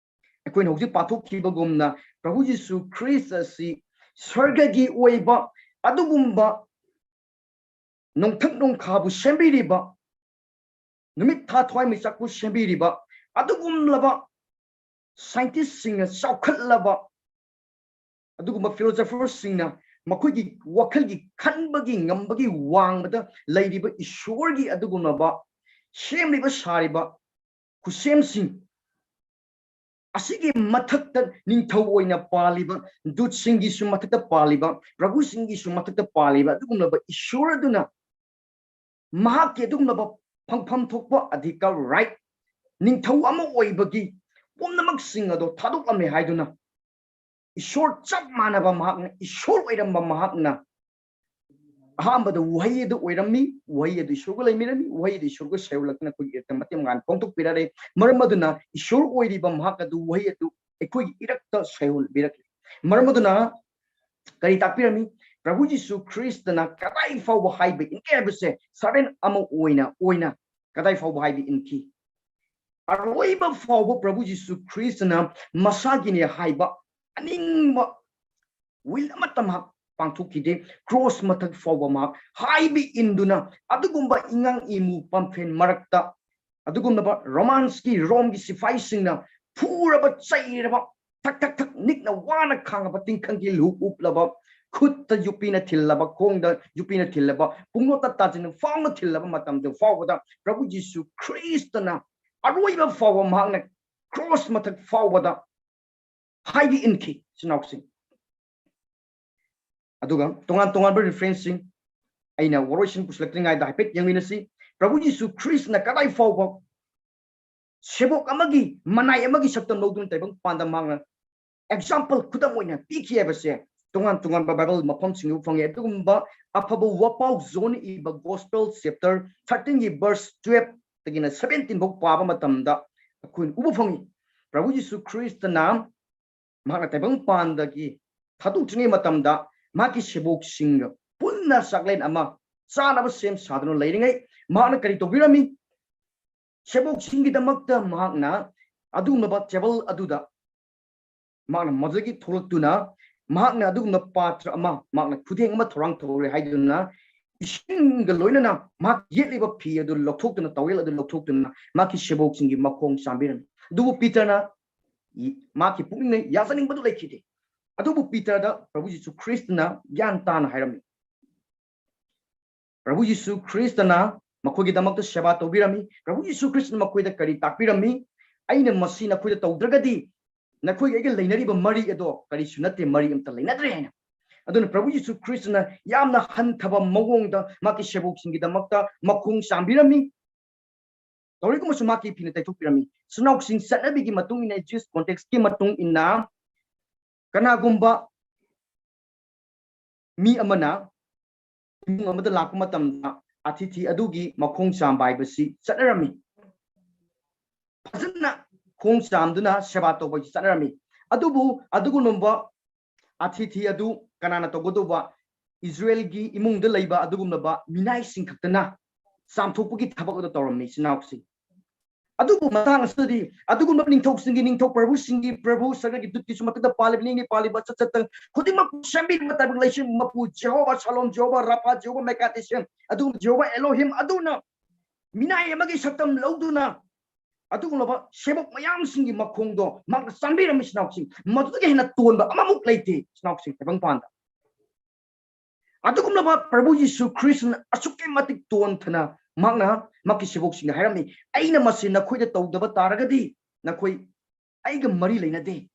ꯑꯩꯈꯣꯏꯅ ꯍꯧꯖꯤꯛ ꯄꯥꯊꯣꯛꯈꯤꯕꯒꯨꯝꯅ ꯄ꯭ꯔꯚꯨ ꯌꯤꯁꯨ ꯈ꯭ꯔꯤꯁꯇ ꯑꯁꯤ ꯁꯔꯒꯒꯤ ꯑꯣꯏꯕ ꯑꯗꯨꯒꯨꯝꯕ ꯅꯣꯡꯊꯛ ꯅꯣꯡꯈꯥꯕꯨ ꯁꯦꯝꯕꯤꯔꯤꯕ, ꯅꯨꯃꯤꯠ ꯊꯥ ꯊꯋꯥꯏ ꯃꯩꯆꯥꯛꯄꯨ ꯁꯦꯝꯕꯤꯔꯤꯕ ꯑꯗꯨꯒꯨꯝꯂꯕ scientist ꯁꯤꯡꯅ ꯆꯥꯎꯈꯠꯂꯕ ꯑꯗꯨꯒꯨꯝꯕ philosopher ꯁꯤꯡꯅ ꯃꯈꯣꯏꯒꯤ ꯋꯥꯈꯜꯒꯤ ꯈꯟꯕꯒꯤ ꯉꯝꯕꯒꯤ ꯋꯥꯡꯃꯗ ꯂꯩꯔꯤꯕ ꯏꯁꯣꯔꯒꯤ ꯑꯗꯨꯒꯨꯝꯂꯕ ꯁꯦꯝꯂꯤꯕ ꯁꯥꯔꯤꯕ ꯈꯨꯠꯁꯦꯝꯁꯤꯡ ꯑꯁꯤꯒꯤ ꯃꯊꯛꯇ ꯅꯤꯡꯊꯧ ꯑꯣꯏꯅ ꯄꯥꯜꯂꯤꯕ, ꯗꯨꯠꯁꯤꯡꯒꯤꯁꯨ ꯃꯊꯛꯇ ꯄꯥꯜꯂꯤꯕ, ꯄ꯭ꯔꯚꯨꯁꯤꯡꯒꯤꯁꯨ ꯃꯊꯛꯇ ꯄꯥꯜꯂꯤꯕ ꯑꯗꯨꯒꯨꯝꯂꯕ ꯏꯁꯣꯔ ꯑꯗꯨꯅ ꯃꯍꯥꯛꯀꯤ ꯑꯗꯨꯒꯨꯝꯂꯕ ꯐꯪꯐꯝ ꯊꯣꯛꯄ ꯑꯙꯤꯀꯥꯔ, right, ꯅꯤꯡꯊꯧ ꯑꯃ ꯑꯣꯏꯕꯒꯤ ꯄꯨꯝꯅꯃꯛꯁꯤꯡ ꯑꯗꯣ ꯊꯥꯗꯣꯛꯂꯝꯃꯦ ꯍꯥꯏꯗꯨꯅ ꯏꯁꯣꯔ ꯆꯞ ꯃꯥꯟꯅꯕ ꯃꯍꯥꯛꯅ, ꯏꯁꯣꯔ ꯑꯣꯏꯔꯝꯕ ꯃꯍꯥꯛꯅ ꯑꯍꯥꯟꯕꯗ ꯋꯥꯍꯩ ꯑꯗꯨ ꯑꯣꯏꯔꯝꯃꯤ, ꯋꯥꯍꯩ ꯑꯗꯨ ꯏꯁꯣꯔꯒ ꯂꯩꯃꯤꯟꯅꯔꯝꯃꯤ, ꯋꯥꯍꯩ ꯑꯗꯨ ꯏꯁꯣꯔꯒ ꯁꯩꯍꯣꯜꯂꯛꯇꯨꯅ ꯑꯩꯈꯣꯏꯒꯤ ꯏꯔꯛꯇ ꯃꯇꯦꯡ ꯃꯉꯥꯅ ꯐꯣꯡꯗꯣꯛꯄꯤꯔꯔꯦ꯫ ꯃꯔꯝ ꯑꯗꯨꯅ ꯏꯁꯣꯔ ꯑꯣꯏꯔꯤꯕ ꯃꯍꯥꯛ ꯑꯗꯨ ꯋꯥꯍꯩ ꯑꯗꯨ ꯑꯩꯈꯣꯏꯒꯤ ꯏꯔꯛꯇ ꯁꯩꯍꯣꯜꯕꯤꯔꯛꯂꯤ꯫ ꯃꯔꯝ ꯑꯗꯨꯅ ꯀꯔꯤ ꯇꯥꯛꯄꯤꯔꯝꯃꯤ? ꯄ꯭ꯔꯚꯨ ꯖꯤꯁꯨ ꯈ꯭ꯔꯤꯁꯇꯅ ꯀꯗꯥꯏ ꯐꯥꯎꯕ ꯍꯥꯏꯕ ꯏꯟꯒꯦ ꯍꯥꯏꯕꯁꯦ servant ꯑꯃ ꯑꯣꯏꯅ, ꯑꯣꯏꯅ ꯀꯗꯥꯏ ꯐꯥꯎꯕ ꯍꯥꯏꯕ ꯏꯟꯈꯤ? ꯑꯔꯣꯏꯕ ꯐꯥꯎꯕ ꯄ꯭ꯔꯚꯨ ꯖꯤꯁꯨ ꯈ꯭ꯔꯤꯁꯇꯅ ꯃꯁꯥꯒꯤꯅꯦ ꯍꯥꯏꯕ ꯑꯅꯤꯡꯕ will ꯑꯃꯠꯇ ꯃꯍꯥꯛ ꯄꯥꯡꯊꯣꯛꯈꯤꯗꯦ꯫ ꯀ꯭ꯔꯣꯁ ꯃꯊꯛ ꯐꯥꯎꯕ ꯃꯍꯥꯛ ꯍꯥꯏꯕ ꯏꯟꯗꯨꯅ ꯑꯗꯨꯒꯨꯝꯕ ꯏꯉꯥꯡ ꯏꯃꯨ ꯄꯝꯐꯦꯟ ꯃꯔꯛꯇ ꯑꯗꯨꯒꯨꯝꯂꯕ ꯔꯣꯃꯥꯟꯁꯀꯤ, ꯔꯣꯝꯒꯤ ꯁꯤꯐꯥꯏꯁꯤꯡꯅ ꯐꯨꯔꯕ, ꯆꯩꯔꯕ, ꯊꯛ ꯊꯛ ꯊꯛ ꯅꯤꯛꯅ ꯋꯥꯅ ꯈꯥꯡꯉꯕ, ꯇꯤꯡꯈꯪꯒꯤ ꯂꯨ ꯎꯞꯂꯕ, ꯈꯨꯠꯇ ꯌꯨꯄꯤꯅ ꯊꯤꯜꯂꯕ, ꯈꯣꯡꯗ ꯌꯨꯄꯤꯅ ꯊꯤꯜꯂꯕ, ꯄꯨꯡꯂꯣꯠꯇ ꯇꯥꯁꯤꯟꯅ ꯐꯥꯎꯅ ꯊꯤꯜꯂꯕ ꯃꯇꯝꯗ ꯐꯥꯎꯕꯗ ꯄ꯭ꯔꯚꯨ ꯖꯤꯁꯨ ꯈ꯭ꯔꯤꯁꯇꯅ ꯑꯔꯣꯏꯕ ꯐꯥꯎꯕ ꯃꯍꯥꯛꯅ ꯀ꯭ꯔꯣꯁ ꯃꯊꯛ ꯐꯥꯎꯕꯗ ꯍꯥꯏꯕ ꯏꯟꯈꯤ꯫ ꯏꯆꯤꯟ ꯏꯅꯥꯎꯁꯤꯡ, ꯑꯗꯨꯒ ꯇꯣꯉꯥꯟ ꯇꯣꯉꯥꯟꯕ referenceꯁꯤꯡ ꯑꯩꯅ ꯋꯥꯔꯣꯏꯁꯤꯟ ꯄꯨꯁꯤꯜꯂꯛꯇ꯭ꯔꯤꯉꯩꯗ ꯍꯥꯏꯐꯦꯠ ꯌꯦꯡꯃꯤꯟꯅꯁꯤ꯫ ꯄ꯭ꯔꯚꯨ ꯌꯤꯁꯨ ꯈ꯭ꯔꯤꯁꯅ ꯀꯗꯥꯏ ꯐꯥꯎꯕ ꯁꯦꯕꯣꯛ ꯑꯃꯒꯤ ꯃꯅꯥꯏ ꯑꯃꯒꯤ ꯁꯛꯇꯝ ꯂꯧꯗꯨꯅ ꯇꯥꯏꯕꯪ ꯄꯥꯟꯗ ꯃꯍꯥꯛꯅ example, ꯈꯨꯗꯝ ꯑꯣꯏꯅ ꯄꯤꯈꯤ ꯍꯥꯏꯕꯁꯦ ꯇꯣꯉꯥꯟ ꯇꯣꯉꯥꯟꯕ ꯕꯥꯏꯕꯜ ꯃꯐꯝꯁꯤꯡꯗ ꯐꯪꯉꯤ꯫ ꯑꯗꯨꯒꯨꯝꯕ ꯑꯐꯕ ꯋꯥꯄꯥꯎ ꯖꯣꯟ ꯏꯕ Gospel chapter thirteenꯒꯤ verse twelveꯇꯒꯤꯅ seventeen ꯐꯥꯎ ꯄꯥꯕ ꯃꯇꯝꯗ ꯑꯩꯈꯣꯏꯅ ꯎꯕ ꯐꯪꯉꯤ꯫ ꯄ꯭ꯔꯚꯨ ꯌꯤꯁꯨ ꯈ꯭ꯔꯤꯁꯇꯅ ꯃꯍꯥꯛꯅ ꯇꯥꯏꯕꯪ ꯄꯥꯟꯗꯒꯤ ꯊꯥꯗꯣꯛꯇ꯭ꯔꯤꯉꯩ ꯃꯇꯝꯗ ꯃꯍꯥꯛꯀꯤ ꯁꯦꯕꯣꯛꯁꯤꯡꯒ ꯄꯨꯟꯅ ꯆꯥꯛꯂꯦꯟ ꯑꯃ ꯆꯥꯅꯕ ꯁꯦꯝ ꯁꯥꯗꯨꯅ ꯂꯩꯔꯤꯉꯩ ꯃꯍꯥꯛꯅ ꯀꯔꯤ ꯇꯧꯕꯤꯔꯝꯃꯤ? ꯁꯦꯕꯣꯛꯁꯤꯡꯒꯤꯗꯃꯛꯇ ꯃꯍꯥꯛꯅ ꯑꯗꯨꯒꯨꯝꯂꯕ table ꯑꯗꯨꯗ ꯃꯍꯥꯛꯅ ꯃꯗꯨꯗꯒꯤ ꯊꯣꯛꯂꯛꯇꯨꯅ ꯃꯍꯥꯛꯅ ꯑꯗꯨꯒꯨꯝꯕ ꯄꯥꯇ꯭ꯔ ꯑꯃ, ꯃꯍꯥꯛꯅ ꯈꯨꯗꯦꯡ ꯑꯃ ꯊꯧꯔꯥꯡ ꯇꯧꯔꯦ ꯍꯥꯏꯗꯨꯅ ꯏꯁꯤꯡꯒ ꯂꯣꯏꯅꯅ ꯃꯍꯥꯛ ꯌꯦꯠꯂꯤꯕ ꯐꯤ ꯑꯗꯨ ꯂꯧꯊꯣꯛꯇꯨꯅ, ꯇꯥꯋꯦꯜ ꯑꯗꯨ ꯂꯧꯊꯣꯛꯇꯨꯅ ꯃꯍꯥꯛꯀꯤ ꯁꯦꯕꯣꯛꯁꯤꯡꯒꯤ ꯃꯈꯣꯡ ꯆꯥꯝꯕꯤꯔꯝꯃꯤ꯫ ꯑꯗꯨꯕꯨ ꯄꯤꯇꯔꯅ ꯏ-, ꯃꯍꯥꯛꯀꯤ ꯄꯨꯛꯅꯤꯡꯅ ꯌꯥꯖꯅꯤꯡꯕꯗꯨ ꯂꯩꯈꯤꯗꯦ꯫ ꯑꯗꯨꯕꯨ ꯄꯤꯇꯔꯗ ꯄ꯭ꯔꯚꯨ ꯖꯤꯁꯨ ꯈ꯭ꯔꯤꯁꯇꯅ ꯒ꯭ꯌꯥꯟ ꯇꯥꯅ ꯍꯥꯏꯔꯝꯃꯤ꯫ ꯄ꯭ꯔꯚꯨ ꯖꯤꯁꯨ ꯈ꯭ꯔꯤꯁꯇꯅ ꯃꯈꯣꯏꯒꯤꯗꯃꯛꯇ ꯁꯦꯕꯥ ꯇꯧꯕꯤꯔꯝꯃꯤ꯫ ꯄ꯭ꯔꯚꯨ ꯖꯤꯁꯨ ꯈ꯭ꯔꯤꯁꯇꯅ ꯃꯈꯣꯏꯗ ꯀꯔꯤ ꯇꯥꯛꯄꯤꯔꯝꯃꯤ? "ꯑꯩꯅ ꯃꯁꯤ ꯅꯈꯣꯏꯗ ꯇꯧꯗ꯭ꯔꯒꯗꯤ ꯅꯈꯣꯏꯒ ꯑꯩꯒ ꯂꯩꯅꯔꯤꯕ ꯃꯔꯤ ꯑꯗꯣ ꯀꯔꯤꯁꯨ ꯅꯠꯇꯦ, ꯃꯔꯤ ꯑꯝꯇ ꯂꯩꯅꯗ꯭ꯔꯦ" ꯍꯥꯏꯅ꯫ ꯑꯗꯨꯅ ꯄ꯭ꯔꯚꯨ ꯖꯤꯁꯨ ꯈ꯭ꯔꯤꯁꯇꯅ ꯌꯥꯝꯅ ꯍꯟꯊꯕ ꯃꯑꯣꯡꯗ ꯃꯍꯥꯛꯀꯤ ꯁꯦꯕꯣꯛꯁꯤꯡꯒꯤꯗꯃꯛꯇ ꯃꯈꯣꯡ ꯆꯥꯝꯕꯤꯔꯝꯃꯤ꯫ ꯇꯧꯔꯤꯒꯨꯝꯕꯁꯨ ꯃꯍꯥꯛꯀꯤ ꯐꯤꯅ ꯇꯩꯊꯣꯛꯄꯤꯔꯝꯃꯤ꯫ ꯁꯅꯥꯎꯁꯤꯡ ꯆꯠꯅꯕꯤꯒꯤ ꯃꯇꯨꯡ ꯏꯟꯅ, Jewish contextꯀꯤ ꯃꯇꯨꯡ ꯏꯟꯅ, ꯀꯅꯥꯒꯨꯝꯕ ꯃꯤ ꯑꯃꯅ ꯏꯃꯨꯡ ꯑꯃꯗ ꯂꯥꯛꯄ ꯃꯇꯝꯗ ꯑꯊꯤꯊꯤ ꯑꯗꯨꯒꯤ ꯃꯈꯣꯡ ꯆꯥꯝꯕ ꯍꯥꯏꯕꯁꯤ ꯆꯠꯅꯔꯝꯃꯤ꯫ ꯐꯖꯅ ꯈꯣꯡ ꯆꯥꯝꯗꯨꯅ ꯁꯦꯕꯥ ꯇꯧꯕ ꯍꯥꯏꯁꯤ ꯆꯠꯅꯔꯝꯃꯤ꯫ ꯑꯗꯨꯕꯨ ꯑꯗꯨꯒꯨꯝꯂꯕ ꯑꯊꯤꯊꯤ ꯑꯗꯨ ꯀꯅꯥꯅ ꯇꯧꯒꯗꯧꯕ? ꯏꯁꯔꯥꯌꯦꯜꯒꯤ ꯏꯃꯨꯡꯗ ꯂꯩꯕ ꯑꯗꯨꯒꯨꯝꯂꯕ ꯃꯤꯅꯥꯏꯁꯤꯡ ꯈꯛꯇꯅ ꯆꯥꯝꯊꯣꯛꯄꯒꯤ ꯊꯕꯛ ꯑꯗꯨ ꯇꯧꯔꯝꯃꯤ, ꯏꯆꯤꯟ ꯏꯅꯥꯎꯁꯤꯡ꯫ ꯑꯗꯨꯕꯨ ꯃꯇꯥꯡ ꯑꯁꯤꯗꯗꯤ ꯑꯗꯨꯒꯨꯝꯕ ꯅꯤꯡꯊꯧꯁꯤꯡꯒꯤ ꯅꯤꯡꯊꯧ, ꯄ꯭ꯔꯚꯨꯁꯤꯡꯒꯤ ꯄ꯭ꯔꯚꯨ, ꯁꯔꯒꯒꯤ ꯗꯨꯠꯀꯤꯁꯨ ꯃꯊꯛꯇ ꯄꯥꯜꯂꯤꯕ, ꯂꯦꯡꯗꯩ ꯄꯥꯜꯂꯤꯕ, ꯆꯠ ꯆꯠꯇ ꯈꯨꯗꯤꯡꯃꯛ ꯁꯦꯝꯕꯤꯔꯤꯕ ꯇꯥꯏꯕꯪ ꯂꯩꯁꯤꯡ ꯃꯄꯨ ꯖꯦꯍꯣꯚꯥ ꯁꯥꯂꯣꯝ, ꯖꯦꯍꯣꯚꯥ ꯔꯥꯐꯥ, ꯖꯦꯍꯣꯚꯥ ꯃꯦꯀꯥꯗꯦꯁꯦꯝ, ꯑꯗꯨꯒꯨꯝꯕ ꯖꯦꯍꯣꯚꯥ ꯑꯦꯂꯣꯍꯤꯝ ꯑꯗꯨꯅ ꯃꯤꯅꯥꯏ ꯑꯃꯒꯤ ꯁꯛꯇꯝ ꯂꯧꯗꯨꯅ ꯑꯗꯨꯒꯨꯝꯂꯕ ꯁꯦꯕꯣꯛ ꯃꯌꯥꯝꯁꯤꯡꯒꯤ ꯃꯈꯣꯡꯗꯣ ꯃꯍꯥꯛꯅ ꯆꯥꯝꯕꯤꯔꯝꯃꯤ, ꯏꯆꯤꯟ ꯏꯅꯥꯎꯁꯤꯡ꯫ ꯃꯗꯨꯗꯒꯤ ꯍꯦꯟꯅ ꯇꯣꯟꯕ ꯑꯃꯃꯨꯛ ꯂꯩꯇꯦ, ꯏꯆꯤꯟ ꯏꯅꯥꯎꯁꯤꯡ, ꯇꯥꯏꯕꯪꯄꯥꯟꯗ꯫ ꯑꯗꯨꯒꯨꯝꯂꯕ ꯄ꯭ꯔꯚꯨ ꯌꯤꯁꯨ ꯈ꯭ꯔꯤꯁꯇꯅ ꯑꯁꯨꯛꯀꯤ ꯃꯇꯤꯛ ꯇꯣꯟꯊꯅ ꯃꯍꯥꯛꯅ ꯃꯍꯥꯛꯀꯤ ꯁꯦꯕꯣꯛꯁꯤꯡꯗ ꯍꯥꯏꯔꯝꯃꯤ, "ꯑꯩꯅ ꯃꯁꯤ ꯅꯈꯣꯏꯗ ꯇꯧꯗꯕ ꯇꯥꯔꯒꯗꯤ ꯅꯈꯣꯏ ꯑꯩꯒ ꯃꯔꯤ ꯂꯩꯅꯗꯦ꯫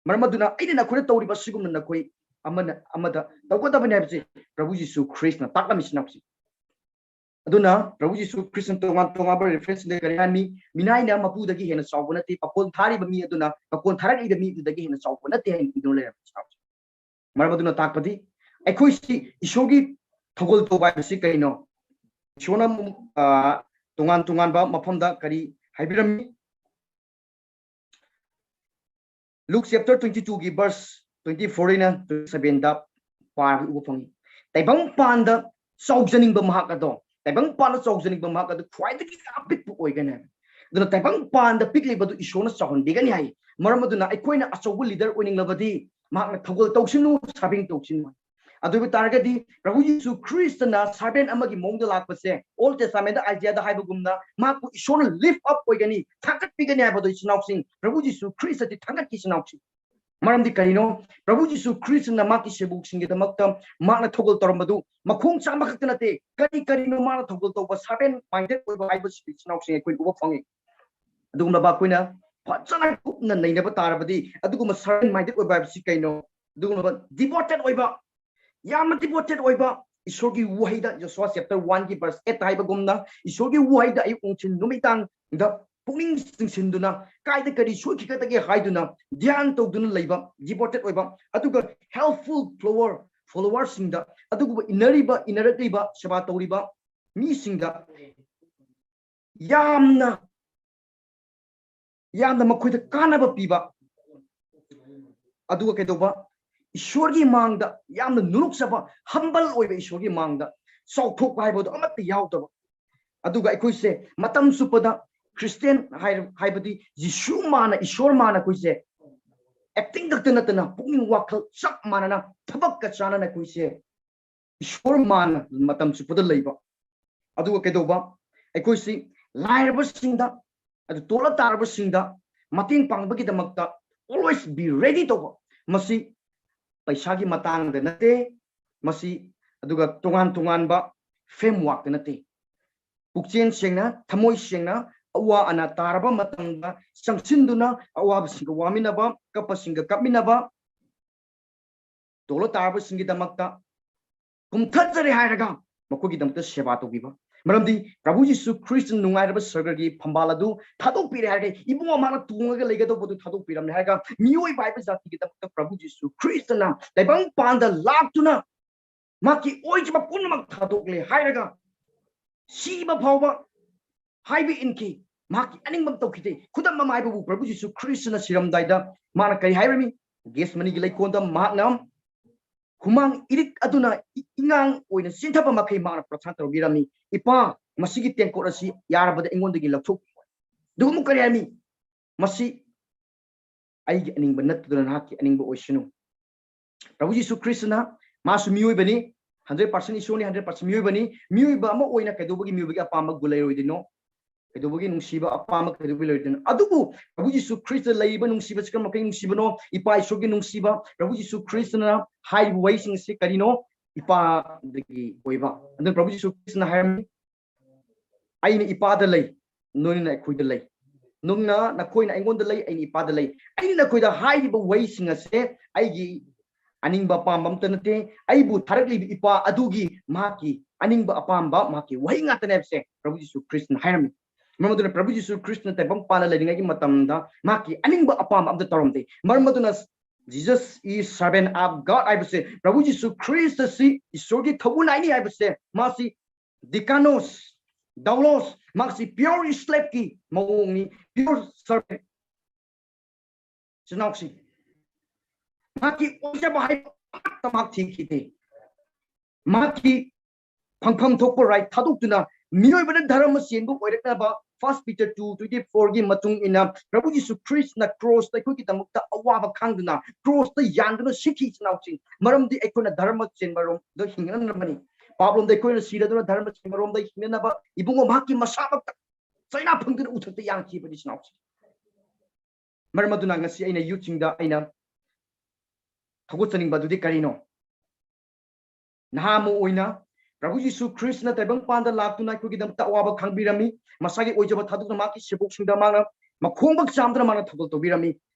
ꯃꯔꯝ ꯑꯗꯨꯅ ꯑꯩꯅ ꯅꯈꯣꯏꯗ ꯇꯧꯔꯤꯕ ꯑꯁꯤꯒꯨꯝꯅ ꯅꯈꯣꯏ ꯑꯃꯅ ꯑꯃꯗ ꯇꯧꯒꯗꯕꯅꯤ ꯍꯥꯏꯕꯁꯤ ꯄ꯭ꯔꯚꯨ ꯖꯤꯁꯨ ꯈ꯭ꯔꯤꯁꯅ ꯇꯥꯛꯂꯝꯃꯤ ꯏꯆꯤꯟ ꯏꯅꯥꯎꯁꯤꯡ꯫ ꯑꯗꯨꯅ ꯄ꯭ꯔꯚꯨ ꯖꯤꯁꯨ ꯈ꯭ꯔꯤꯁꯅ ꯇꯣꯉꯥꯟ ꯇꯣꯉꯥꯟꯕ reference ꯀꯔꯤ ꯍꯥꯏ? ꯃꯤ, ꯃꯤꯅꯥꯏꯅ ꯃꯄꯨꯗꯒꯤ ꯍꯦꯟꯅ ꯆꯥꯎꯕ ꯅꯠꯇꯦ, ꯄꯥꯈꯣꯟ ꯊꯥꯔꯤꯕ ꯃꯤ ꯑꯗꯨꯅ ꯄꯥꯈꯣꯟ ꯊꯥꯔꯛꯏꯕ ꯃꯤ ꯑꯗꯨꯗꯒꯤ ꯍꯦꯟꯅ ꯆꯥꯎꯕ ꯅꯠꯇꯦ ꯍꯥꯏꯅ ꯏꯗꯨꯅ ꯂꯩꯔꯝꯃꯤ ꯏꯆꯤꯟ ꯏꯅꯥꯎꯁꯤꯡ꯫ ꯃꯔꯝ ꯑꯗꯨꯅ ꯇꯥꯛꯄꯗꯤ ꯑꯩꯈꯣꯏꯁꯤ ꯏꯁꯣꯔꯒꯤ ꯊꯧꯒꯜ ꯇꯧꯕ ꯍꯥꯏꯕꯁꯤ ꯀꯔꯤꯅꯣ? ꯏꯁꯣꯔꯅ, ꯑ, ꯇꯣꯉꯥꯟ ꯇꯣꯉꯥꯟꯕ ꯃꯐꯝꯗ ꯀꯔꯤ ꯍꯥꯏꯕꯤꯔꯝꯃꯤ? Luke chapter twenty two ꯒꯤ verse twenty four ꯏꯅ twenty seven ꯗ ꯄꯥꯔꯒ ꯎꯕ ꯐꯪꯉꯤ꯫ ꯇꯥꯏꯕꯪ ꯄꯥꯟꯗ ꯆꯥꯎꯖꯅꯤꯡꯕ ꯃꯍꯥꯛ ꯑꯗꯣ, ꯇꯥꯏꯕꯪ ꯄꯥꯟꯗ ꯆꯥꯎꯖꯅꯤꯡꯕ ꯃꯍꯥꯛ ꯑꯗꯨ ꯈ꯭ꯋꯥꯏꯗꯒꯤ ꯑꯄꯤꯛꯄ ꯑꯣꯏꯒꯅꯤ ꯍꯥꯏꯕ꯫ ꯑꯗꯨꯅ ꯇꯥꯏꯕꯪ ꯄꯥꯟꯗ ꯄꯤꯛꯂꯤꯕꯗꯨ ꯏꯁꯣꯔꯅ ꯆꯥꯎꯍꯟꯕꯤꯒꯅꯤ ꯍꯥꯏ꯫ ꯃꯔꯝ ꯑꯗꯨꯅ ꯑꯩꯈꯣꯏꯅ ꯑꯆꯧꯕ leader ꯑꯣꯏꯅꯤꯡꯂꯕꯗꯤ ꯃꯍꯥꯛꯅ ꯊꯧꯒꯜ ꯇꯧꯁꯤꯅꯨ, serving ꯇꯧꯁꯤꯅꯨ꯫ ꯑꯗꯨ ꯑꯣꯏꯕ ꯇꯥꯔꯒꯗꯤ ꯄ꯭ꯔꯚꯨ ꯌꯤꯁꯨ ꯈ꯭ꯔꯤꯁꯇꯅ servant ꯑꯃꯒꯤ ꯃꯑꯣꯡꯗ ꯂꯥꯛꯄꯁꯦ, Old Testament ꯗ ꯑꯥꯏꯖꯤꯌꯥꯗ ꯍꯥꯏꯕꯒꯨꯝꯅ ꯃꯍꯥꯛꯄꯨ ꯏꯁꯣꯔꯅ lift up ꯑꯣꯏꯒꯅꯤ, ꯊꯥꯡꯒꯠꯄꯤꯒꯅꯤ ꯍꯥꯏꯕꯗꯣ ꯏꯆꯤꯟ ꯏꯅꯥꯎꯁꯤꯡ, ꯄ꯭ꯔꯚꯨ ꯌꯤꯁꯨ ꯈ꯭ꯔꯤꯁꯇꯗꯤ ꯊꯥꯡꯒꯠꯈꯤ ꯏꯆꯤꯟ ꯏꯅꯥꯎꯁꯤꯡ꯫ ꯃꯔꯝꯗꯤ ꯀꯔꯤꯅꯣ? ꯄ꯭ꯔꯚꯨ ꯖꯤꯁꯨ ꯈ꯭ꯔꯤꯁꯇꯅ ꯃꯍꯥꯛꯀꯤ ꯁꯦꯕꯣꯛꯁꯤꯡꯒꯤꯗꯃꯛꯇ ꯃꯍꯥꯛꯅ ꯊꯧꯒꯜ ꯇꯧꯔꯝꯕꯗꯨ ꯃꯈꯣꯡ ꯆꯥꯝꯕ ꯈꯛꯇ ꯅꯠꯇꯦ, ꯀꯔꯤ ꯀꯔꯤꯅꯣ ꯃꯥꯅ ꯊꯧꯒꯜ ꯇꯧꯕ, servant minded ꯑꯣꯏꯕ ꯍꯥꯏꯕꯁꯤ ꯏꯆꯤꯟ ꯏꯅꯥꯎꯁꯤꯡ ꯑꯩꯈꯣꯏꯅ ꯎꯕ ꯐꯪꯉꯤ꯫ ꯑꯗꯨꯒꯨꯝꯂꯕ ꯑꯩꯈꯣꯏꯅ ꯐꯖꯅ ꯀꯨꯞꯅ ꯅꯩꯅꯕ ꯇꯥꯔꯕꯗꯤ, ꯑꯗꯨꯒꯨꯝꯕ servant minded ꯑꯣꯏꯕ ꯍꯥꯏꯕꯁꯤ ꯀꯩꯅꯣ? ꯑꯗꯨꯒꯨꯝꯂꯕ devoted ꯑꯣꯏꯕ, ꯌꯥꯝꯅ devoted ꯑꯣꯏꯕ, ꯏꯁꯣꯔꯒꯤ ꯋꯥꯍꯩꯗ, Joshua chapter one ꯒꯤ verse eight ꯍꯥꯏꯕꯒꯨꯝꯅ, ꯏꯁꯣꯔꯒꯤ ꯋꯥꯍꯩꯗ ꯑꯌꯨꯛ ꯅꯨꯡꯊꯤꯜ ꯅꯨꯃꯤꯗꯥꯡꯗ ꯄꯨꯛꯅꯤꯡ ꯆꯤꯡꯁꯤꯟꯗꯨꯅ, ꯀꯥꯏꯗ ꯀꯔꯤ ꯁꯣꯏꯈꯤꯒꯗꯒꯦ ꯍꯥꯏꯗꯨꯅ ꯙ꯭ꯌꯥꯟ ꯇꯧꯗꯨꯅ ꯂꯩꯕ, devoted ꯑꯣꯏꯕ, ꯑꯗꯨꯒ helpful follower, followerꯁꯤꯡꯗ, ꯑꯗꯨꯒꯨꯝꯕ ꯏꯟꯅꯔꯤꯕ, ꯏꯟꯅꯔꯛꯂꯤꯕ, ꯁꯦꯕꯥ ꯇꯧꯔꯤꯕ ꯃꯤꯁꯤꯡꯗ ꯌꯥꯝꯅ, ꯌꯥꯝꯅ ꯃꯈꯣꯏꯗ ꯀꯥꯟꯅꯕ ꯄꯤꯕ, ꯑꯗꯨꯒ ꯀꯩꯗꯧꯕ? ꯏꯁꯣꯔꯒꯤ ꯃꯥꯡꯗ ꯌꯥꯝꯅ ꯅꯣꯂꯨꯛꯆꯕ, humble ꯑꯣꯏꯕ, ꯏꯁꯣꯔꯒꯤ ꯃꯥꯡꯗ ꯆꯥꯎꯊꯣꯛꯄ ꯍꯥꯏꯕꯗꯣ ꯑꯃꯠꯇ ꯌꯥꯎꯗꯕ꯫ ꯑꯗꯨꯒ ꯑꯩꯈꯣꯏꯁꯦ ꯃꯇꯝ ꯆꯨꯞꯄꯗ ꯈ꯭ꯔꯤꯁꯇꯤꯌꯥꯟ ꯍꯥꯏ-, ꯍꯥꯏꯕꯗꯤ ꯖꯤꯁꯨ ꯃꯥꯅ, ꯏꯁꯣꯔ ꯃꯥꯅ ꯑꯩꯈꯣꯏꯁꯦ acting ꯈꯛꯇ ꯅꯠꯇꯅ ꯄꯨꯛꯅꯤꯡ ꯋꯥꯈꯜ ꯆꯞ ꯃꯥꯟꯅꯅ, ꯊꯕꯛꯀ ꯆꯥꯟꯅꯅ ꯑꯩꯈꯣꯏꯁꯦ ꯏꯁꯣꯔ ꯃꯥꯟꯅ ꯃꯇꯝ ꯆꯨꯞꯄꯗ ꯂꯩꯕ꯫ ꯑꯗꯨꯒ ꯀꯩꯗꯧꯕ? ꯑꯩꯈꯣꯏꯁꯤ ꯂꯥꯏꯔꯕꯁꯤꯡꯗ, ꯑꯗꯨ ꯇꯣꯜꯂ ꯇꯥꯔꯕꯁꯤꯡꯗ ꯃꯇꯦꯡ ꯄꯥꯡꯕꯒꯤꯗꯃꯛꯇ always be ready ꯇꯧꯕ꯫ ꯃꯁꯤ ꯄꯩꯁꯥꯒꯤ ꯃꯇꯥꯡꯗ ꯅꯠꯇꯦ, ꯃꯁꯤ ꯑꯗꯨꯒ ꯇꯣꯉꯥꯟ ꯇꯣꯉꯥꯟꯕ frameworkꯇ ꯅꯠꯇꯦ꯫ ꯄꯨꯛꯆꯦꯜ ꯁꯦꯡꯅ, ꯊꯃꯣꯏ ꯁꯦꯡꯅ, ꯑꯋꯥ ꯑꯅꯥ ꯇꯥꯔꯕ ꯃꯇꯝꯗ ꯆꯪꯁꯤꯟꯗꯨꯅ ꯑꯋꯥꯕꯁꯤꯡꯒ ꯋꯥꯃꯤꯟꯅꯕ, ꯀꯞꯄꯁꯤꯡꯒ ꯀꯞꯃꯤꯟꯅꯕ, ꯇꯣꯜꯂ ꯇꯥꯔꯕꯁꯤꯡꯒꯤꯗꯃꯛꯇ ꯀꯨꯝꯊꯠꯆꯔꯦ ꯍꯥꯏꯔꯒ ꯃꯈꯣꯏꯒꯤꯗꯃꯛꯇ ꯁꯦꯕꯥ ꯇꯧꯕꯤꯕ꯫ ꯃꯔꯝꯗꯤ ꯄ꯭ꯔꯚꯨ ꯖꯤꯁꯨ ꯈ꯭ꯔꯤꯁꯇ ꯅꯨꯡꯉꯥꯏꯔꯕ ꯁꯔꯒꯒꯤ ꯐꯝꯕꯥꯜ ꯑꯗꯨ ꯊꯥꯗꯣꯛꯄꯤꯔꯦ ꯍꯥꯏꯔꯒ ꯏꯕꯨꯡꯉꯣ ꯃꯥꯅ ꯇꯣꯡꯉꯒ ꯂꯩꯒꯗꯧꯕꯗꯨ ꯊꯥꯗꯣꯛꯄꯤꯔꯝꯂꯦ ꯍꯥꯏꯔꯒ ꯃꯤꯑꯣꯏꯕ ꯍꯥꯏꯕ ꯖꯥꯇꯤꯒꯤꯗꯃꯛꯇ ꯄ꯭ꯔꯚꯨ ꯖꯤꯁꯨ ꯈ꯭ꯔꯤꯁꯇꯅ ꯇꯥꯏꯕꯪꯄꯥꯟꯗ ꯂꯥꯛꯇꯨꯅ ꯃꯍꯥꯛꯀꯤ ꯑꯣꯏꯖꯕ ꯄꯨꯝꯅꯃꯛ ꯊꯥꯗꯣꯛꯂꯦ ꯍꯥꯏꯔꯒ ꯁꯤꯕ ꯐꯥꯎꯕ ꯍꯥꯏꯕ ꯏꯟꯈꯤ꯫ ꯃꯍꯥꯛꯀꯤ ꯑꯅꯤꯡꯕ ꯇꯧꯈꯤꯗꯦ꯫ ꯈꯨꯗꯝ ꯑꯃ ꯍꯥꯏꯕꯕꯨ ꯄ꯭ꯔꯚꯨ ꯖꯤꯁꯨ ꯈ꯭ꯔꯤꯁꯇꯅ ꯁꯤꯔꯝꯗꯥꯏꯗ ꯃꯥꯅ ꯀꯔꯤ ꯍꯥꯏꯔꯝꯃꯤ? ꯒꯦꯁꯃꯅꯤꯒꯤ ꯂꯩꯀꯣꯜꯗ ꯃꯍꯥꯛꯅ ꯍꯨꯃꯥꯡ ꯏꯔꯤꯛ ꯑꯗꯨꯅ ꯏꯉꯥꯡ ꯑꯣꯏꯅ ꯆꯦꯟꯊꯕ ꯃꯈꯩ ꯃꯥꯅ ꯄ꯭ꯔꯊꯥꯅ ꯇꯧꯕꯤꯔꯝꯃꯤ, "ꯏꯄꯥ, ꯃꯁꯤꯒꯤ ꯇꯦꯡꯀꯣꯠ ꯑꯁꯤ ꯌꯥꯔꯕꯗ ꯑꯩꯉꯣꯟꯗꯒꯤ ꯂꯧꯊꯣꯛꯄꯤꯌꯨ꯫" ꯑꯗꯨꯒ ꯑꯃꯨꯛ ꯀꯔꯤ ꯍꯥꯏꯔꯝꯃꯤ? "ꯃꯁꯤ ꯑꯩꯒꯤ ꯑꯅꯤꯡꯕ ꯅꯠꯇꯗꯨꯅ ꯅꯍꯥꯛꯀꯤ ꯑꯅꯤꯡꯕ ꯑꯣꯏꯁꯅꯨ꯫" ꯄ꯭ꯔꯚꯨ ꯖꯤꯁꯨ ꯈ꯭ꯔꯤꯁꯇꯅ, ꯃꯥꯁꯨ ꯃꯤꯑꯣꯏꯕꯅꯤ, ꯍꯟꯗ꯭ꯔꯦꯠ ꯄꯥꯔꯁꯦꯟ ꯏꯁꯣꯔꯅꯤ, ꯍꯟꯗ꯭ꯔꯦꯠ ꯄꯥꯔꯁꯦꯟ ꯃꯤꯑꯣꯏꯕꯅꯤ꯫ ꯃꯤꯑꯣꯏꯕ ꯑꯃ ꯑꯣꯏꯅ ꯀꯩꯗꯧꯕꯒꯤ ꯃꯤꯑꯣꯏꯕꯒꯤ ꯑꯄꯥꯝꯕ ꯒꯨꯟ ꯂꯩꯔꯣꯏꯗꯣꯏꯅꯣ? ꯀꯩꯗꯧꯕꯒꯤ ꯅꯨꯡꯁꯤꯕ ꯑꯄꯥꯝꯕ ꯀꯩꯗꯧꯕꯒꯤ ꯂꯩꯔꯣꯏꯗꯣꯏꯅꯣ? ꯑꯗꯨꯕꯨ ꯄ꯭ꯔꯚꯨ ꯖꯤꯁꯨ ꯈ꯭ꯔꯤꯁꯇ ꯂꯩꯔꯤꯕ ꯅꯨꯡꯁꯤꯕꯁꯤ ꯀꯔꯝꯕ ꯃꯈꯩ ꯅꯨꯡꯁꯤꯕꯅꯣ? ꯏꯄꯥ ꯏꯁꯣꯔꯒꯤ ꯅꯨꯡꯁꯤꯕ꯫ ꯄ꯭ꯔꯚꯨ ꯖꯤꯁꯨ ꯈ꯭ꯔꯤꯁꯇꯅ ꯍꯥꯏꯔꯤꯕ ꯋꯥꯍꯩꯁꯤꯡ ꯑꯁꯤ ꯀꯔꯤꯅꯣ? ꯏꯄꯥꯗꯒꯤ ꯑꯣꯏꯕ꯫ ꯑꯗꯨꯅ ꯄ꯭ꯔꯚꯨ ꯖꯤꯁꯨ ꯈ꯭ꯔꯤꯁꯇꯅ ꯍꯥꯏꯔꯝꯃꯤ, "ꯑꯩꯅ ꯏꯄꯥꯗ ꯂꯩ, ꯅꯣꯏꯅ ꯑꯩꯈꯣꯏꯗ ꯂꯩ, ꯅꯪꯅ ꯅꯈꯣꯏꯅ ꯑꯩꯉꯣꯟꯗ ꯂꯩ, ꯑꯩꯅ ꯏꯄꯥꯗ ꯂꯩ꯫" ꯑꯩꯅ ꯅꯈꯣꯏꯗ ꯍꯥꯏꯔꯤꯕ ꯋꯥꯍꯩꯁꯤꯡ ꯑꯁꯦ ꯑꯩꯒꯤ ꯑꯅꯤꯡꯕ ꯑꯄꯥꯝꯕ ꯑꯝꯇ ꯅꯠꯇꯦ, ꯑꯩꯕꯨ ꯊꯥꯔꯛꯂꯤꯕ ꯏꯄꯥ ꯑꯗꯨꯒꯤ ꯃꯍꯥꯛꯀꯤ ꯑꯅꯤꯡꯕ ꯑꯄꯥꯝꯕ ꯃꯍꯥꯛꯀꯤ ꯋꯥꯍꯩ ꯉꯥꯛꯇꯅꯦ ꯍꯥꯏꯕꯁꯦ ꯄ꯭ꯔꯚꯨ ꯖꯤꯁꯨ ꯈ꯭ꯔꯤꯁꯇꯅ ꯍꯥꯏꯔꯝꯃꯤ꯫ ꯃꯔꯝ ꯑꯗꯨꯅ ꯄ꯭ꯔꯚꯨ ꯖꯤꯁꯨ ꯈ꯭ꯔꯤꯁꯇꯅ ꯇꯥꯏꯕꯪ ꯄꯥꯟꯅ ꯂꯩꯔꯤꯉꯩꯒꯤ ꯃꯇꯝꯗ ꯃꯍꯥꯛꯀꯤ ꯑꯅꯤꯡꯕ ꯑꯄꯥꯝꯕ ꯑꯝꯇ ꯇꯧꯔꯝꯗꯦ꯫ ꯃꯔꯝ ꯑꯗꯨꯅ Jesus is servant of God ꯍꯥꯏꯕꯁꯦ, ꯄ꯭ꯔꯚꯨ ꯖꯤꯁꯨ ꯈ꯭ꯔꯤꯁꯇ ꯑꯁꯤ ꯏꯁꯣꯔꯒꯤ ꯊꯧꯕꯨ ꯅꯥꯏꯅꯤ ꯍꯥꯏꯕꯁꯦ, ꯃꯥꯁꯤ ꯗꯤꯀꯥꯅꯣꯁ, ꯗꯥꯎꯂꯣꯁ, ꯃꯍꯥꯛꯁꯤ pure slave ꯀꯤ ꯃꯑꯣꯡꯅꯤ, pure servant꯫ ꯏꯆꯤꯟ ꯏꯅꯥꯎꯁꯤꯡ, ꯃꯍꯥꯛꯀꯤ ꯑꯣꯏꯖꯕ ꯍꯥꯏꯕ ꯑꯃꯠꯇ ꯃꯍꯥꯛ ꯊꯤꯈꯤꯗꯦ꯫ ꯃꯍꯥꯛꯀꯤ ꯐꯪꯐꯝ ꯊꯣꯛꯄ right ꯊꯥꯗꯣꯛꯇꯨꯅ ꯃꯤꯑꯣꯏꯕꯅ ꯙꯔꯃ ꯆꯦꯟꯕ ꯑꯣꯏꯔꯛꯅꯕ First Peter two twenty four ꯒꯤ ꯃꯇꯨꯡ ꯏꯟꯅ ꯄ꯭ꯔꯚꯨ ꯖꯤꯁꯨ ꯈ꯭ꯔꯤꯁꯇꯅ ꯀ꯭ꯔꯣꯁꯇ ꯑꯩꯈꯣꯏꯒꯤꯗꯃꯛꯇ ꯑꯋꯥꯕ ꯈꯥꯡꯗꯨꯅ ꯀ꯭ꯔꯣꯁꯇ ꯌꯥꯟꯗꯨꯅ ꯁꯤꯈꯤ꯫ ꯏꯆꯤꯟ ꯏꯅꯥꯎꯁꯤꯡ, ꯃꯔꯝꯗꯤ ꯑꯩꯈꯣꯏꯅ ꯙꯔꯃ ꯆꯦꯟꯕ ꯔꯣꯝꯗ ꯍꯤꯡꯅꯅꯕꯅꯤ꯫ ꯄꯥꯞꯂꯣꯝꯗ ꯑꯩꯈꯣꯏꯅ ꯁꯤꯔꯗꯨꯅ ꯙꯔꯃ ꯆꯦꯟꯕ ꯔꯣꯝꯗ ꯍꯤꯡꯅꯅꯕ ꯏꯕꯨꯡꯉꯣ ꯃꯍꯥꯛꯀꯤ ꯃꯁꯥꯃꯛꯇ ꯆꯩꯅꯥ ꯐꯪꯗꯨꯅ ꯎꯊꯛꯇ ꯌꯥꯟꯈꯤꯕꯅꯤ꯫ ꯏꯆꯤꯟ ꯏꯅꯥꯎꯁꯤꯡ, ꯃꯔꯝ ꯑꯗꯨꯅ ꯉꯁꯤ ꯑꯩꯅ ꯌꯨꯠꯁꯤꯡꯗ ꯑꯩꯅ ꯊꯧꯒꯠꯆꯅꯤꯡꯕ ꯑꯗꯨꯗꯤ ꯀꯔꯤꯅꯣ? ꯅꯍꯥ ꯑꯃ ꯑꯣꯏꯅ ꯄ꯭ꯔꯚꯨ ꯖꯤꯁꯨ ꯈ꯭ꯔꯤꯁꯇꯅ ꯇꯥꯏꯕꯪꯄꯥꯟꯗ ꯂꯥꯛꯇꯨꯅ ꯑꯩꯈꯣꯏꯒꯤꯗꯃꯛꯇ ꯑꯋꯥꯕ ꯈꯥꯡꯕꯤꯔꯝꯃꯤ꯫ ꯃꯁꯥꯒꯤ ꯑꯣꯏꯖꯕ ꯊꯥꯗꯣꯛꯇꯨꯅ ꯃꯍꯥꯛꯀꯤ ꯁꯦꯕꯣꯛꯁꯤꯡꯗ ꯃꯥꯅ ꯃꯈꯣꯡꯕꯛ ꯆꯥꯝꯗꯨꯅ ꯃꯥꯅ ꯊꯧꯒꯜ ꯇꯧꯕꯤꯔꯝꯃꯤ꯫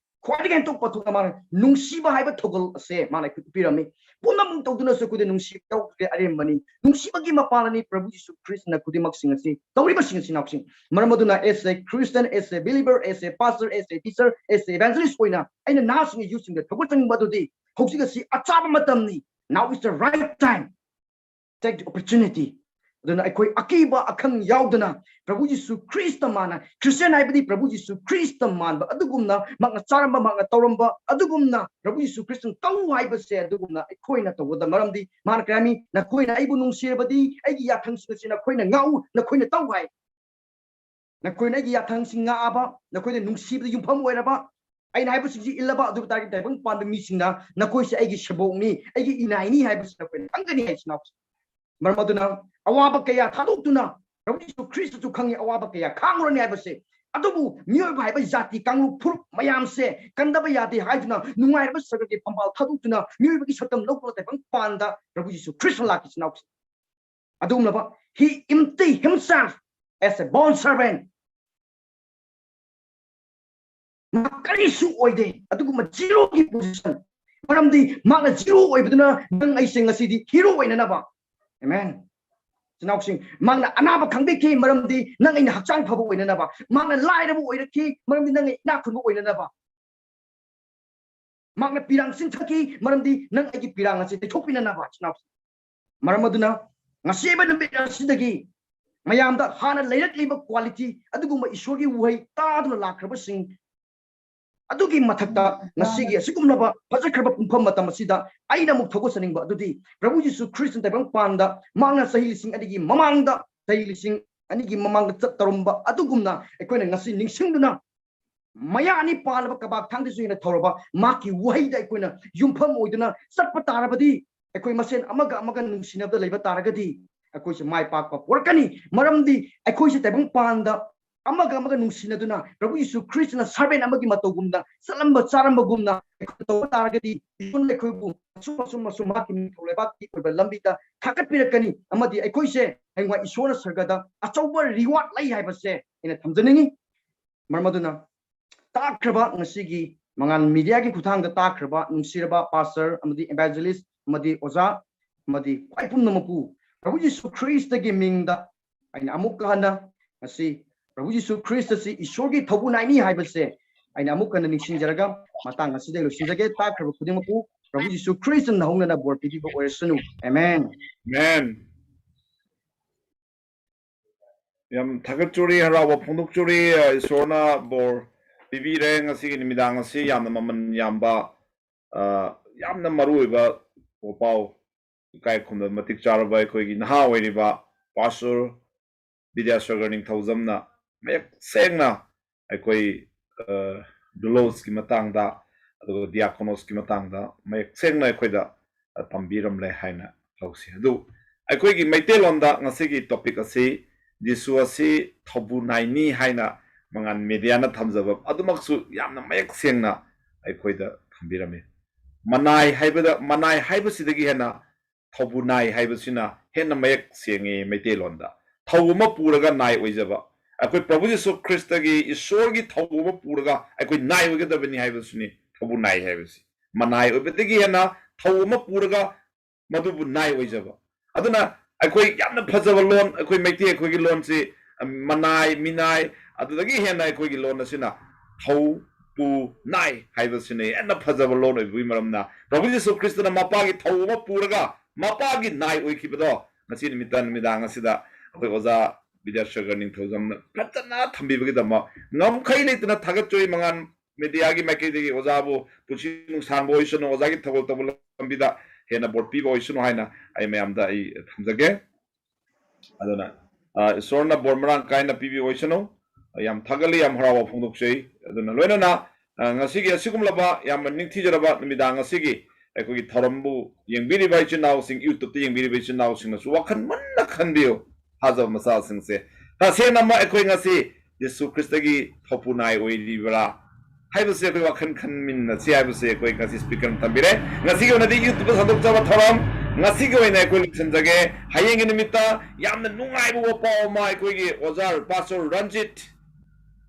ꯈ꯭ꯋꯥꯏꯗꯒꯤ ꯍꯦꯟꯗꯣꯛ ꯄꯥꯊꯣꯛꯅ ꯃꯥꯅ ꯅꯨꯡꯁꯤꯕ ꯍꯥꯏꯕ ꯊꯧꯒꯜ ꯑꯁꯦ ꯃꯥꯅ ꯑꯩꯈꯣꯏ ꯄꯤꯔꯝꯃꯤ꯫ ꯄꯨꯝꯅꯃꯛ ꯇꯧꯗꯨꯅꯁꯨ ꯑꯩꯈꯣꯏꯗ ꯅꯨꯡꯁꯤꯕ ꯌꯥꯎꯗ꯭ꯔꯦ ꯑꯔꯦꯝꯕꯅꯤ꯫ ꯅꯨꯡꯁꯤꯕꯒꯤ ꯃꯄꯥꯟꯅꯤ ꯄ꯭ꯔꯚꯨ ꯌꯤꯁꯨ ꯈ꯭ꯔꯤꯁꯇꯅ ꯈꯨꯗꯤꯡꯃꯛꯁꯤꯡ ꯑꯁꯤ ꯇꯧꯔꯤꯕꯁꯤꯡ ꯑꯁꯤ ꯏꯅꯥꯎꯁꯤꯡ꯫ ꯃꯔꯝ ꯑꯗꯨꯅ as a Christian, as a believer, as a pastor, as a teacher, as a evangelist ꯑꯣꯏꯅ ꯑꯩꯅ ꯅꯍꯥꯁꯤꯡꯒꯤ ꯌꯨꯠꯁꯤꯡꯗ ꯊꯧꯒꯠꯆꯅꯤꯡꯕ ꯑꯗꯨꯗꯤ ꯍꯧꯖꯤꯛ ꯑꯁꯤ ꯑꯆꯥꯕ ꯃꯇꯝꯅꯤ꯫ Now is the right time. Take the opportunity. ꯑꯗꯨꯅ ꯑꯩꯈꯣꯏ ꯑꯀꯤꯕ ꯑꯈꯪ ꯌꯥꯎꯗꯅ ꯄ꯭ꯔꯚꯨ ꯌꯤꯁꯨ ꯈ꯭ꯔꯤꯁꯇ ꯃꯥꯟꯅ, ꯈ꯭ꯔꯤꯁꯇꯤꯌꯥꯟ ꯍꯥꯏꯕꯗꯤ ꯄ꯭ꯔꯚꯨ ꯌꯤꯁꯨ ꯈ꯭ꯔꯤꯁꯇ ꯃꯥꯟꯕ ꯑꯗꯨꯒꯨꯝꯅ ꯃꯍꯥꯛꯅ ꯆꯥꯔꯝꯕ, ꯃꯍꯥꯛꯅ ꯇꯧꯔꯝꯕ ꯑꯗꯨꯒꯨꯝꯅ ꯄ꯭ꯔꯚꯨ ꯌꯤꯁꯨ ꯈ꯭ꯔꯤꯁꯇꯅ ꯇꯧ ꯍꯥꯏꯕꯁꯦ ꯑꯗꯨꯒꯨꯝꯅ ꯑꯩꯈꯣꯏꯅ ꯇꯧꯒꯗꯕ꯫ ꯃꯔꯝꯗꯤ ꯃꯥꯅ ꯀꯔꯤ ꯍꯥꯏꯃꯤ? "ꯅꯈꯣꯏꯅ ꯑꯩꯕꯨ ꯅꯨꯡꯁꯤꯔꯕꯗꯤ ꯑꯩꯒꯤ ꯌꯥꯊꯪꯁꯤꯡ ꯑꯁꯤ ꯅꯈꯣꯏꯅ ꯉꯥꯛꯎ, ꯅꯈꯣꯏꯅ ꯇꯧ" ꯍꯥꯏ꯫ "ꯅꯈꯣꯏꯅ ꯑꯩꯒꯤ ꯌꯥꯊꯪꯁꯤꯡ ꯉꯥꯛꯑꯕ, ꯅꯈꯣꯏꯅ ꯅꯨꯡꯁꯤꯕꯗ ꯌꯨꯝꯐꯝ ꯑꯣꯏꯔꯕ, ꯑꯩꯅ ꯍꯥꯏꯕꯁꯤꯡꯁꯤ ꯏꯜꯂꯕ, ꯑꯗꯨ ꯇꯥꯔꯗꯤ ꯇꯥꯏꯕꯪ ꯄꯥꯟꯕ ꯃꯤꯁꯤꯡꯅ ꯅꯈꯣꯏꯁꯦ ꯑꯩꯒꯤ ꯁꯦꯕꯣꯛꯅꯤ, ꯑꯩꯒꯤ ꯏꯅꯥꯏꯅꯤ ꯍꯥꯏꯕꯁꯤ ꯅꯈꯣꯏꯅ ꯈꯪꯒꯅꯤ" ꯍꯥꯏꯁꯤꯅ꯫ ꯃꯔꯝ ꯑꯗꯨꯅ ꯑꯋꯥꯕ ꯀꯌꯥ ꯊꯥꯗꯣꯛꯇꯨꯅ ꯄ꯭ꯔꯚꯨ ꯌꯤꯁꯨ ꯈ꯭ꯔꯤꯁꯇꯁꯨ ꯈꯪꯉꯤ ꯑꯋꯥꯕ ꯀꯌꯥ ꯈꯥꯡꯉꯨꯔꯅꯤ ꯍꯥꯏꯕꯁꯦ꯫ ꯑꯗꯨꯕꯨ ꯃꯤꯑꯣꯏꯕ ꯍꯥꯏꯕ ꯖꯥꯇꯤ ꯀꯥꯡꯂꯨꯞ ꯐꯨꯔꯨꯞ ꯃꯌꯥꯝꯁꯦ ꯀꯟꯗꯕ ꯌꯥꯗꯦ ꯍꯥꯏꯗꯨꯅ ꯅꯨꯡꯉꯥꯏꯔꯕ ꯁꯔꯒꯒꯤ ꯐꯝꯕꯥꯜ ꯊꯥꯗꯣꯛꯇꯨꯅ ꯃꯤꯑꯣꯏꯕꯒꯤ ꯁꯛꯇꯝ ꯂꯧꯗꯨꯅ ꯇꯥꯏꯕꯪ ꯄꯥꯟꯗ ꯄ꯭ꯔꯚꯨ ꯌꯤꯁꯨ ꯈ꯭ꯔꯤꯁꯇ ꯂꯥꯛꯈꯤꯁꯤꯅ꯫ ꯑꯗꯨꯒꯨꯝꯂꯕ he empty himself as a bond servant. ꯃꯥ ꯀꯔꯤꯁꯨ ꯑꯣꯏꯗꯦ꯫ ꯑꯗꯨꯒꯨꯝꯕ ꯖꯤꯔꯣꯒꯤ ꯄꯣꯖꯤꯁꯟ꯫ ꯃꯔꯝꯗꯤ ꯃꯥꯅ ꯖꯤꯔꯣ ꯑꯣꯏꯕꯗꯨꯅ ꯅꯪ ꯑꯩꯁꯦ ꯉꯁꯤꯗꯤ ꯍꯤꯔꯣ ꯑꯣꯏꯅꯅꯕ꯫ ꯑꯦꯃꯦꯟ꯫ ꯏꯆꯤꯟ ꯏꯅꯥꯎꯁꯤꯡ, ꯃꯥꯅ ꯑꯅꯥꯕ ꯈꯪꯕꯤꯈꯤ, ꯃꯔꯝꯗꯤ ꯅꯪ ꯑꯩꯅ ꯍꯛꯆꯥꯡ ꯐꯕ ꯑꯣꯏꯅꯅꯕ꯫ ꯃꯥꯅ ꯂꯥꯏꯔꯕ ꯑꯣꯏꯔꯛꯈꯤ, ꯃꯔꯝꯗꯤ ꯅꯪ ꯑꯩ ꯏꯅꯥꯛ ꯈꯨꯟꯕ ꯑꯣꯏꯅꯅꯕ꯫ ꯃꯍꯥꯛꯅ ꯄꯤꯔꯥꯡ ꯆꯤꯟꯊꯈꯤ, ꯃꯔꯝꯗꯤ ꯅꯪ ꯑꯩꯒꯤ ꯄꯤꯔꯥꯡ ꯑꯁꯤ ꯇꯩꯊꯣꯛꯄꯤꯅꯅꯕ꯫ ꯏꯆꯤꯟ ꯏꯅꯥꯎꯁꯤꯡ, ꯃꯔꯝ ꯑꯗꯨꯅ ꯉꯁꯤꯕ ꯅꯨꯃꯤꯠ ꯑꯁꯤꯗꯒꯤ ꯃꯌꯥꯝꯗ ꯍꯥꯟꯅ ꯂꯩꯔꯛꯂꯤꯕ ꯀ꯭ꯋꯥꯂꯤꯇꯤ ꯑꯗꯨꯒꯨꯝꯕ ꯏꯁꯣꯔꯒꯤ ꯎꯍꯩ ꯇꯥꯗꯨꯅ ꯂꯥꯛꯈ꯭ꯔꯕꯁꯤꯡ ꯑꯗꯨꯒꯤ ꯃꯊꯛꯇ ꯉꯁꯤꯒꯤ ꯑꯁꯤꯒꯨꯝꯂꯕ ꯐꯖꯈ꯭ꯔꯕ ꯄꯨꯡꯐꯝ ꯃꯇꯝ ꯑꯁꯤꯗ ꯑꯩꯅ ꯑꯃꯨꯛ ꯊꯧꯒꯠꯆꯅꯤꯡꯕ ꯑꯗꯨꯗꯤ ꯄ꯭ꯔꯚꯨ ꯌꯤꯁꯨ ꯈ꯭ꯔꯤꯁꯇ ꯇꯥꯏꯕꯪ ꯄꯥꯟꯗ ꯃꯍꯥꯛꯅ ꯆꯍꯤ ꯂꯤꯁꯤꯡ ꯑꯅꯤꯒꯤ ꯃꯃꯥꯡꯗ, ꯆꯍꯤ ꯂꯤꯁꯤꯡ ꯑꯅꯤꯒꯤ ꯃꯃꯥꯡꯗ ꯆꯠ ꯇꯧꯔꯝꯕ ꯑꯗꯨꯒꯨꯝꯅ ꯑꯩꯈꯣꯏꯅ ꯉꯁꯤ ꯅꯤꯡꯁꯤꯡꯗꯨꯅ ꯃꯌꯥ ꯑꯅꯤ ꯄꯥꯜꯂꯕ ꯀꯕꯥꯛ ꯊꯥꯡꯗꯁꯨ ꯍꯦꯟꯅ ꯊꯧꯔꯕ ꯃꯍꯥꯛꯀꯤ ꯋꯥꯍꯩꯗ ꯑꯩꯈꯣꯏꯅ ꯌꯨꯝꯐꯝ ꯑꯣꯏꯗꯨꯅ ꯆꯠꯄ ꯇꯥꯔꯕꯗꯤ, ꯑꯩꯈꯣꯏ ꯃꯁꯦꯟ ꯑꯃꯒ ꯑꯃꯒ ꯅꯨꯡꯁꯤꯅꯕꯗ ꯂꯩꯕ ꯇꯥꯔꯒꯗꯤ ꯑꯩꯈꯣꯏꯁꯦ ꯃꯥꯏ ꯄꯥꯛꯄ ꯄꯨꯔꯛꯀꯅꯤ꯫ ꯃꯔꯝꯗꯤ ꯑꯩꯈꯣꯏꯁꯦ ꯇꯥꯏꯕꯪ ꯄꯥꯟꯗ ꯑꯃꯒ ꯑꯃꯒ ꯅꯨꯡꯁꯤꯅꯗꯨꯅ ꯄ꯭ꯔꯚꯨ ꯌꯤꯁꯨ ꯈ꯭ꯔꯤꯁꯇꯅ ꯁꯥꯔꯚꯦꯟ ꯑꯃꯒꯤ ꯃꯇꯧꯒꯨꯝꯅ ꯆꯠꯂꯝꯕ ꯆꯥꯔꯝꯕꯒꯨꯝꯅ ꯑꯩꯈꯣꯏ ꯇꯧꯕ ꯇꯥꯔꯒꯗꯤ ꯏꯁꯣꯔꯅ ꯑꯩꯈꯣꯏꯕꯨ ꯑꯁꯨꯝ ꯑꯁꯨꯝ ꯑꯁꯨꯝ ꯃꯍꯥꯛꯀꯤ ꯅꯤꯡꯊꯧ ꯂꯩꯕꯥꯛꯀꯤ ꯑꯣꯏꯕ ꯂꯝꯕꯤꯗ ꯊꯥꯒꯠꯄꯤꯔꯛꯀꯅꯤ꯫ ꯑꯃꯗꯤ ꯑꯩꯈꯣꯏꯁꯦ ꯍꯌꯦꯡꯋꯥꯏ ꯏꯁꯣꯔꯅ ꯁꯔꯒꯗ ꯑꯆꯧꯕ ꯔꯤꯋꯥꯔꯗ ꯂꯩ ꯍꯥꯏꯕꯁꯦ ꯑꯩꯅ ꯊꯝꯖꯅꯤꯡꯉꯤ꯫ ꯃꯔꯝ ꯑꯗꯨꯅ ꯇꯥꯛꯈ꯭ꯔꯕ ꯉꯁꯤꯒꯤ ꯃꯉꯥꯜ ꯃꯦꯗꯤꯌꯥꯒꯤ ꯈꯨꯠꯊꯥꯡꯗ ꯇꯥꯈ꯭ꯔꯕ ꯅꯨꯡꯁꯤꯔꯕ ꯄꯥꯁꯇꯔ ꯑꯃꯗꯤ ꯏꯚꯥꯟꯖꯦꯂꯤꯁ ꯑꯃꯗꯤ ꯑꯣꯖꯥ ꯑꯃꯗꯤ ꯈ꯭ꯋꯥꯏ ꯄꯨꯝꯅꯃꯛꯄꯨ ꯄ꯭ꯔꯚꯨ ꯌꯤꯁꯨ ꯈ꯭ꯔꯤꯁꯇꯒꯤ ꯃꯤꯡꯗ ꯑꯩꯅ ꯑꯃꯨꯛꯀ ꯍꯟꯅ ꯉꯁꯤ ꯄ꯭ꯔꯚꯨ ꯌꯤꯁꯨ ꯈ꯭ꯔꯤꯁꯇꯁꯤ ꯏꯁꯣꯔꯒꯤ ꯊꯧꯕꯨ ꯅꯥꯏꯅꯤ ꯍꯥꯏꯕꯁꯦ ꯑꯩꯅ ꯑꯃꯨꯛ ꯍꯟꯅ ꯅꯤꯡꯁꯤꯡꯖꯔꯒ ꯃꯇꯥꯡ ꯑꯁꯤꯗ ꯂꯣꯏꯁꯤꯟꯖꯒꯦ꯫ ꯇꯥꯈ꯭ꯔꯕ ꯈꯨꯗꯤꯡꯃꯛꯄꯨ ꯄ꯭ꯔꯚꯨ ꯌꯤꯁꯨ ꯈ꯭ꯔꯤꯁꯇꯅ ꯍꯧꯅꯅ ꯕꯣꯔ ꯄꯤꯕꯤꯕ ꯑꯣꯏꯔꯁꯅꯨ꯫ ꯑꯦꯃꯦꯟ꯫ ꯑꯦꯃꯦꯟ꯫ ꯌꯥꯝ ꯊꯥꯒꯠꯆꯔꯤ, ꯍꯔꯥꯎꯕ ꯐꯣꯡꯗꯣꯛꯆꯔꯤ꯫ ꯑ, ꯏꯁꯣꯔꯅ ꯕꯣꯔ ꯄꯤꯕꯤꯔꯦ꯫ ꯉꯁꯤꯒꯤ ꯅꯨꯃꯤꯗꯥꯡ ꯑꯁꯤ ꯌꯥꯝꯅ ꯃꯃꯜ ꯌꯥꯝꯕ, ꯑ, ꯌꯥꯝꯅ ꯃꯔꯨ ꯑꯣꯏꯕ ꯄꯥꯎ, ꯏꯀꯥꯏ ꯈꯨꯝꯅꯕ ꯃꯇꯤꯛ ꯆꯥꯔꯕ ꯑꯩꯈꯣꯏꯒꯤ ꯅꯍꯥ ꯑꯣꯏꯔꯤꯕ ꯄꯥꯁꯇꯔ ꯕꯤꯗ꯭ꯌꯥꯁꯥꯒꯔ ꯅꯤꯡꯊꯧꯖꯝꯅ ꯃꯌꯦꯛ ꯁꯦꯡꯅ ꯑꯩꯈꯣꯏ, ꯑ, ꯗꯨꯂꯣꯁꯀꯤ ꯃꯇꯥꯡꯗ, ꯑꯗꯨꯒ ꯗꯤꯌꯥꯀꯣꯅꯣꯁꯀꯤ ꯃꯇꯥꯡꯗ ꯃꯌꯦꯛ ꯁꯦꯡꯅ ꯑꯩꯈꯣꯏꯗ, ꯑ, ꯇꯝꯕꯤꯔꯝꯂꯦ ꯍꯥꯏꯅ ꯂꯧꯁꯤ꯫ ꯑꯗꯨ ꯑꯩꯈꯣꯏꯒꯤ ꯃꯩꯇꯩꯂꯣꯟꯗ ꯉꯁꯤꯒꯤ ꯇꯣꯄꯤꯛ ꯑꯁꯤ ꯖꯤꯁꯨ ꯑꯁꯤ ꯊꯧꯕꯨ ꯅꯥꯏꯅꯤ ꯍꯥꯏꯅ ꯃꯉꯥꯜ ꯃꯦꯗꯤꯌꯥꯅ ꯊꯝꯖꯕ ꯑꯗꯨꯃꯛꯁꯨ ꯌꯥꯝꯅ ꯃꯌꯦꯛ ꯁꯦꯡꯅ ꯑꯩꯈꯣꯏꯗ ꯊꯝꯕꯤꯔꯝꯃꯤ꯫ ꯃꯅꯥꯏ ꯍꯥꯏꯕꯗ, ꯃꯅꯥꯏ ꯍꯥꯏꯕꯁꯤꯗꯒꯤ ꯍꯦꯟꯅ ꯊꯧꯕꯨ ꯅꯥꯏ ꯍꯥꯏꯕꯁꯤꯅ ꯍꯦꯟꯅ ꯃꯌꯦꯛ ꯁꯦꯡꯉꯤ ꯃꯩꯇꯩꯂꯣꯟꯗ꯫ ꯊꯧ ꯑꯃ ꯄꯨꯔꯒ ꯅꯥꯏ ꯑꯣꯏꯖꯕ, ꯑꯩꯈꯣꯏ ꯄ꯭ꯔꯚꯨ ꯖꯤꯁꯨ ꯈ꯭ꯔꯤꯁꯇꯒꯤ, ꯏꯁꯣꯔꯒꯤ ꯊꯧ ꯑꯃ ꯄꯨꯔꯒ ꯑꯩꯈꯣꯏ ꯅꯥꯏ ꯑꯣꯏꯒꯗꯕꯅꯤ ꯍꯥꯏꯕꯁꯤꯅꯤ ꯊꯧꯕꯨ ꯅꯥꯏ ꯍꯥꯏꯕꯁꯤ꯫ ꯃꯅꯥꯏ ꯑꯣꯏꯕꯗꯒꯤ ꯍꯦꯟꯅ ꯊꯧ ꯑꯃ ꯄꯨꯔꯒ ꯃꯗꯨꯕꯨ ꯅꯥꯏ ꯑꯣꯏꯖꯕ꯫ ꯑꯗꯨꯅ ꯑꯩꯈꯣꯏ ꯌꯥꯝꯅ ꯐꯖꯕ ꯂꯣꯟ, ꯑꯩꯈꯣꯏ ꯃꯩꯇꯩ ꯑꯩꯈꯣꯏꯒꯤ ꯂꯣꯟꯁꯤ, ꯃꯅꯥꯏ, ꯃꯤꯅꯥꯏ, ꯑꯗꯨꯗꯒꯤ ꯍꯦꯟꯅ ꯑꯩꯈꯣꯏꯒꯤ ꯂꯣꯟ ꯑꯁꯤꯅ ꯊꯧ, ꯄꯨ, ꯅꯥꯏ ꯍꯥꯏꯕꯁꯤꯅ ꯍꯦꯟꯅ ꯐꯖꯕ ꯂꯣꯟ ꯑꯣꯏꯕꯒꯤ ꯃꯔꯝꯅ ꯄ꯭ꯔꯚꯨ ꯖꯤꯁꯨ ꯈ꯭ꯔꯤꯁꯇꯅ ꯃꯄꯥꯒꯤ ꯊꯧ ꯑꯃ ꯄꯨꯔꯒ ꯃꯄꯥꯒꯤ ꯅꯥꯏ ꯑꯣꯏꯈꯤꯕꯗꯣ ꯉꯁꯤ ꯅꯨꯃꯤꯠꯇ, ꯅꯨꯃꯤꯗꯥꯡ ꯑꯁꯤꯗ ꯑꯩꯈꯣꯏ ꯑꯣꯖꯥ ꯕꯤꯗ꯭ꯌꯥꯁꯥꯒꯔ ꯅꯤꯡꯊꯧꯖꯝꯅ ꯐꯖꯅ ꯊꯝꯕꯤꯕꯒꯤꯗꯃꯛ ꯉꯝꯈꯩ ꯂꯩꯇꯅ ꯊꯥꯒꯠꯆꯔꯤ꯫ ꯃꯉꯥꯜ ꯃꯦꯗꯤꯌꯥꯒꯤ ꯃꯥꯏꯀꯩꯗꯒꯤ ꯑꯣꯖꯥꯕꯨ ꯄꯨꯟꯁꯤ ꯅꯨꯡꯁꯥꯡꯕ ꯑꯣꯏꯁꯅꯨ, ꯑꯣꯖꯥꯒꯤ ꯊꯧꯒꯜ ꯇꯧꯕ ꯂꯝꯕꯤꯗ ꯍꯦꯟꯅ ꯕꯣꯔ ꯄꯤꯕ ꯑꯣꯏꯁꯅꯨ ꯍꯥꯏꯅ ꯑꯩ ꯃꯌꯥꯝꯗ ꯑꯩ ꯊꯝꯖꯒꯦ꯫ ꯑꯗꯨꯅ, ꯑ, ꯏꯁꯣꯔꯅ ꯕꯣꯔ ꯃꯔꯥꯡ ꯀꯥꯏꯅ ꯄꯤꯕꯤꯕ ꯑꯣꯏꯁꯅꯨ꯫ ꯌꯥꯝ ꯊꯥꯒꯠꯂꯤ, ꯌꯥꯝ ꯍꯔꯥꯎꯕ ꯐꯣꯡꯗꯣꯛꯆꯩ꯫ ꯑꯗꯨꯅ ꯂꯣꯏꯅꯅ, ꯑ, ꯉꯁꯤꯒꯤ ꯑꯁꯤꯒꯨꯝꯂꯕ ꯌꯥꯝꯅ ꯅꯤꯡꯊꯤꯖꯔꯕ ꯅꯨꯃꯤꯗꯥꯡ ꯑꯁꯤꯒꯤ ꯑꯩꯈꯣꯏꯒꯤ ꯊꯧꯔꯝꯕꯨ ꯌꯦꯡꯕꯤꯔꯤꯕ ꯏꯆꯤꯟ ꯏꯅꯥꯎꯁꯤꯡ, YouTube-ꯇ ꯌꯦꯡꯕꯤꯔꯤꯕ ꯏꯆꯤꯟ ꯏꯅꯥꯎꯁꯤꯡꯅꯁꯨ ꯋꯥꯈꯜ ꯃꯨꯟꯅ ꯈꯟꯕꯤꯌꯨ꯫ ꯊꯥꯖꯕ ꯃꯆꯥꯁꯤꯡꯁꯦ ꯇꯁꯦꯡꯅꯃꯛ ꯑꯩꯈꯣꯏ ꯉꯁꯤ ꯌꯤꯁꯨ ꯈ꯭ꯔꯤꯁꯇꯒꯤ ꯊꯧꯄꯨ ꯅꯥꯏ ꯑꯣꯏꯔꯤꯕ꯭ꯔꯥ ꯍꯥꯏꯕꯁꯦ ꯑꯩꯈꯣꯏ ꯋꯥꯈꯜ ꯈꯟꯃꯤꯟꯅꯁꯤ ꯍꯥꯏꯕꯁꯦ ꯑꯩꯈꯣꯏ ꯉꯁꯤ ꯁ꯭ꯄꯤꯀꯔꯅ ꯊꯝꯕꯤꯔꯦ꯫ ꯉꯁꯤꯒꯤ ꯑꯣꯏꯅꯗꯤ YouTube-ꯇ ꯁꯟꯗꯣꯛꯆꯕ ꯊꯧꯔꯝ ꯉꯁꯤꯒꯤ ꯑꯣꯏꯅ ꯑꯩꯈꯣꯏ ꯂꯣꯏꯁꯤꯟꯖꯒꯦ꯫ ꯍꯌꯦꯡꯒꯤ ꯅꯨꯃꯤꯠꯇ ꯌꯥꯝꯅ ꯅꯨꯡꯉꯥꯏꯕ ꯋꯥꯄꯥꯎ ꯑꯃ ꯑꯩꯈꯣꯏꯒꯤ ꯑꯣꯖꯥ ꯄꯥꯁꯇꯔ ꯔꯟꯖꯤꯠ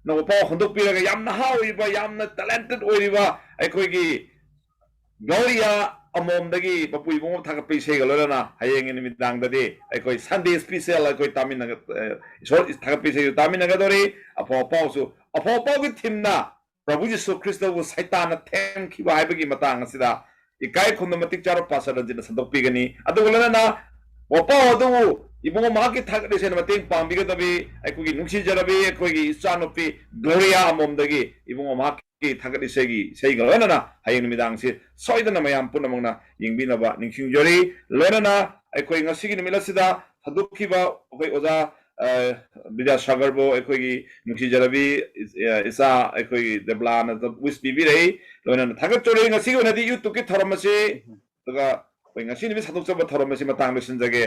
ꯅꯧꯕ ꯄꯥꯎ ꯍꯟꯗꯣꯛꯄꯤꯔꯒ, ꯌꯥꯝ ꯅꯍꯥ ꯑꯣꯏꯔꯤꯕ, ꯌꯥꯝꯅ talented ꯑꯣꯏꯔꯤꯕ ꯑꯩꯈꯣꯏꯒꯤ ꯒ꯭ꯂꯣꯔꯤꯌꯥ ꯑꯃꯣꯝꯗꯒꯤ ꯃꯄꯨ ꯏꯕꯨꯡꯉꯣ ꯊꯥꯒꯠꯄ ꯏꯁꯩꯒ ꯂꯣꯏꯅꯅ ꯍꯌꯦꯡꯒꯤ ꯅꯨꯃꯤꯗꯥꯡꯗꯗꯤ ꯑꯩꯈꯣꯏ Sunday special ꯑꯩꯈꯣꯏ ꯇꯥꯃꯤꯟꯅꯒ-, ꯑ, ꯏꯁꯣꯔ ꯊꯥꯒꯠꯄ ꯏꯁꯩꯁꯨ ꯇꯥꯃꯤꯟꯅꯒꯗꯧꯔꯤ꯫ ꯑꯐꯥꯎ ꯑꯐꯥꯎꯁꯨ, ꯑꯐꯥꯎ ꯑꯐꯥꯎꯒꯤ theme ꯅ ꯄ꯭ꯔꯚꯨ ꯖꯤꯁꯨ ꯈ꯭ꯔꯤꯁꯇꯕꯨ ꯁꯩꯇꯥꯟꯅ ꯊꯦꯝꯈꯤꯕ ꯍꯥꯏꯕꯒꯤ ꯃꯇꯥꯡ ꯑꯁꯤꯗ ꯏꯀꯥꯏ ꯈꯨꯝꯅ ꯃꯇꯤꯛ ꯆꯥꯔꯕ ꯄꯥꯁꯇꯔ ꯔꯟꯖꯤꯠꯅ ꯁꯟꯗꯣꯛꯄꯤꯒꯅꯤ꯫ ꯑꯗꯨꯒ ꯂꯣꯏꯅꯅ ꯋꯥꯄꯥꯎ ꯑꯗꯨꯕꯨ ꯏꯕꯨꯡꯉꯣ ꯃꯍꯥꯛꯀꯤ ꯊꯥꯒꯠ ꯏꯁꯩꯅ ꯃꯇꯦꯡ ꯄꯥꯡꯕꯤꯒꯗꯕꯤ ꯑꯩꯈꯣꯏꯒꯤ ꯅꯨꯡꯁꯤꯖꯔꯕꯤ ꯑꯩꯈꯣꯏꯒꯤ ꯏꯆꯥꯅꯨꯄꯤ ꯒ꯭ꯂꯣꯔꯤꯌꯥ ꯑꯃꯣꯝꯗꯒꯤ ꯏꯕꯨꯡꯉꯣ ꯃꯍꯥꯛꯀꯤ ꯊꯥꯒꯠ ꯏꯁꯩꯒꯤ ꯏꯁꯩꯒ ꯂꯣꯏꯅꯅ ꯍꯌꯦꯡ ꯅꯨꯃꯤꯗꯥꯡꯁꯤ ꯁꯣꯏꯗꯅ ꯃꯌꯥꯝ ꯄꯨꯝꯅꯃꯛꯅ ꯌꯦꯡꯕꯤꯅꯕ ꯅꯤꯡꯁꯤꯡꯖꯔꯤ꯫ ꯂꯣꯏꯅꯅ ꯑꯩꯈꯣꯏ ꯉꯁꯤꯒꯤ ꯅꯨꯃꯤꯠ ꯑꯁꯤꯗ ꯁꯟꯗꯣꯛꯈꯤꯕ ꯑꯩꯈꯣꯏ ꯑꯣꯖꯥ, ꯑ, ꯕꯤꯗ꯭ꯌꯥꯁꯥꯒꯔꯕꯨ ꯑꯩꯈꯣꯏꯒꯤ ꯅꯨꯡꯁꯤꯖꯔꯕꯤ ꯏ-, ꯑ, ꯏꯆꯥ ꯑꯩꯈꯣꯏꯒꯤ ꯗꯦꯕ꯭ꯂꯥꯅ wish ꯄꯤꯕꯤꯔꯛꯏ꯫ ꯂꯣꯏꯅꯅ ꯊꯥꯒꯠꯆꯔꯤ꯫ ꯉꯁꯤꯒꯤ ꯑꯣꯏꯅꯗꯤ YouTube ꯀꯤ ꯊꯧꯔꯝ ꯑꯁꯤ, ꯑꯗꯨꯒ ꯑꯩꯈꯣꯏ ꯉꯁꯤ ꯅꯨꯃꯤꯠ ꯁꯟꯗꯣꯛꯆꯕ ꯊꯧꯔꯝ ꯑꯁꯤ ꯃꯇꯥꯡ ꯂꯣꯏꯁꯤꯟꯖꯒꯦ꯫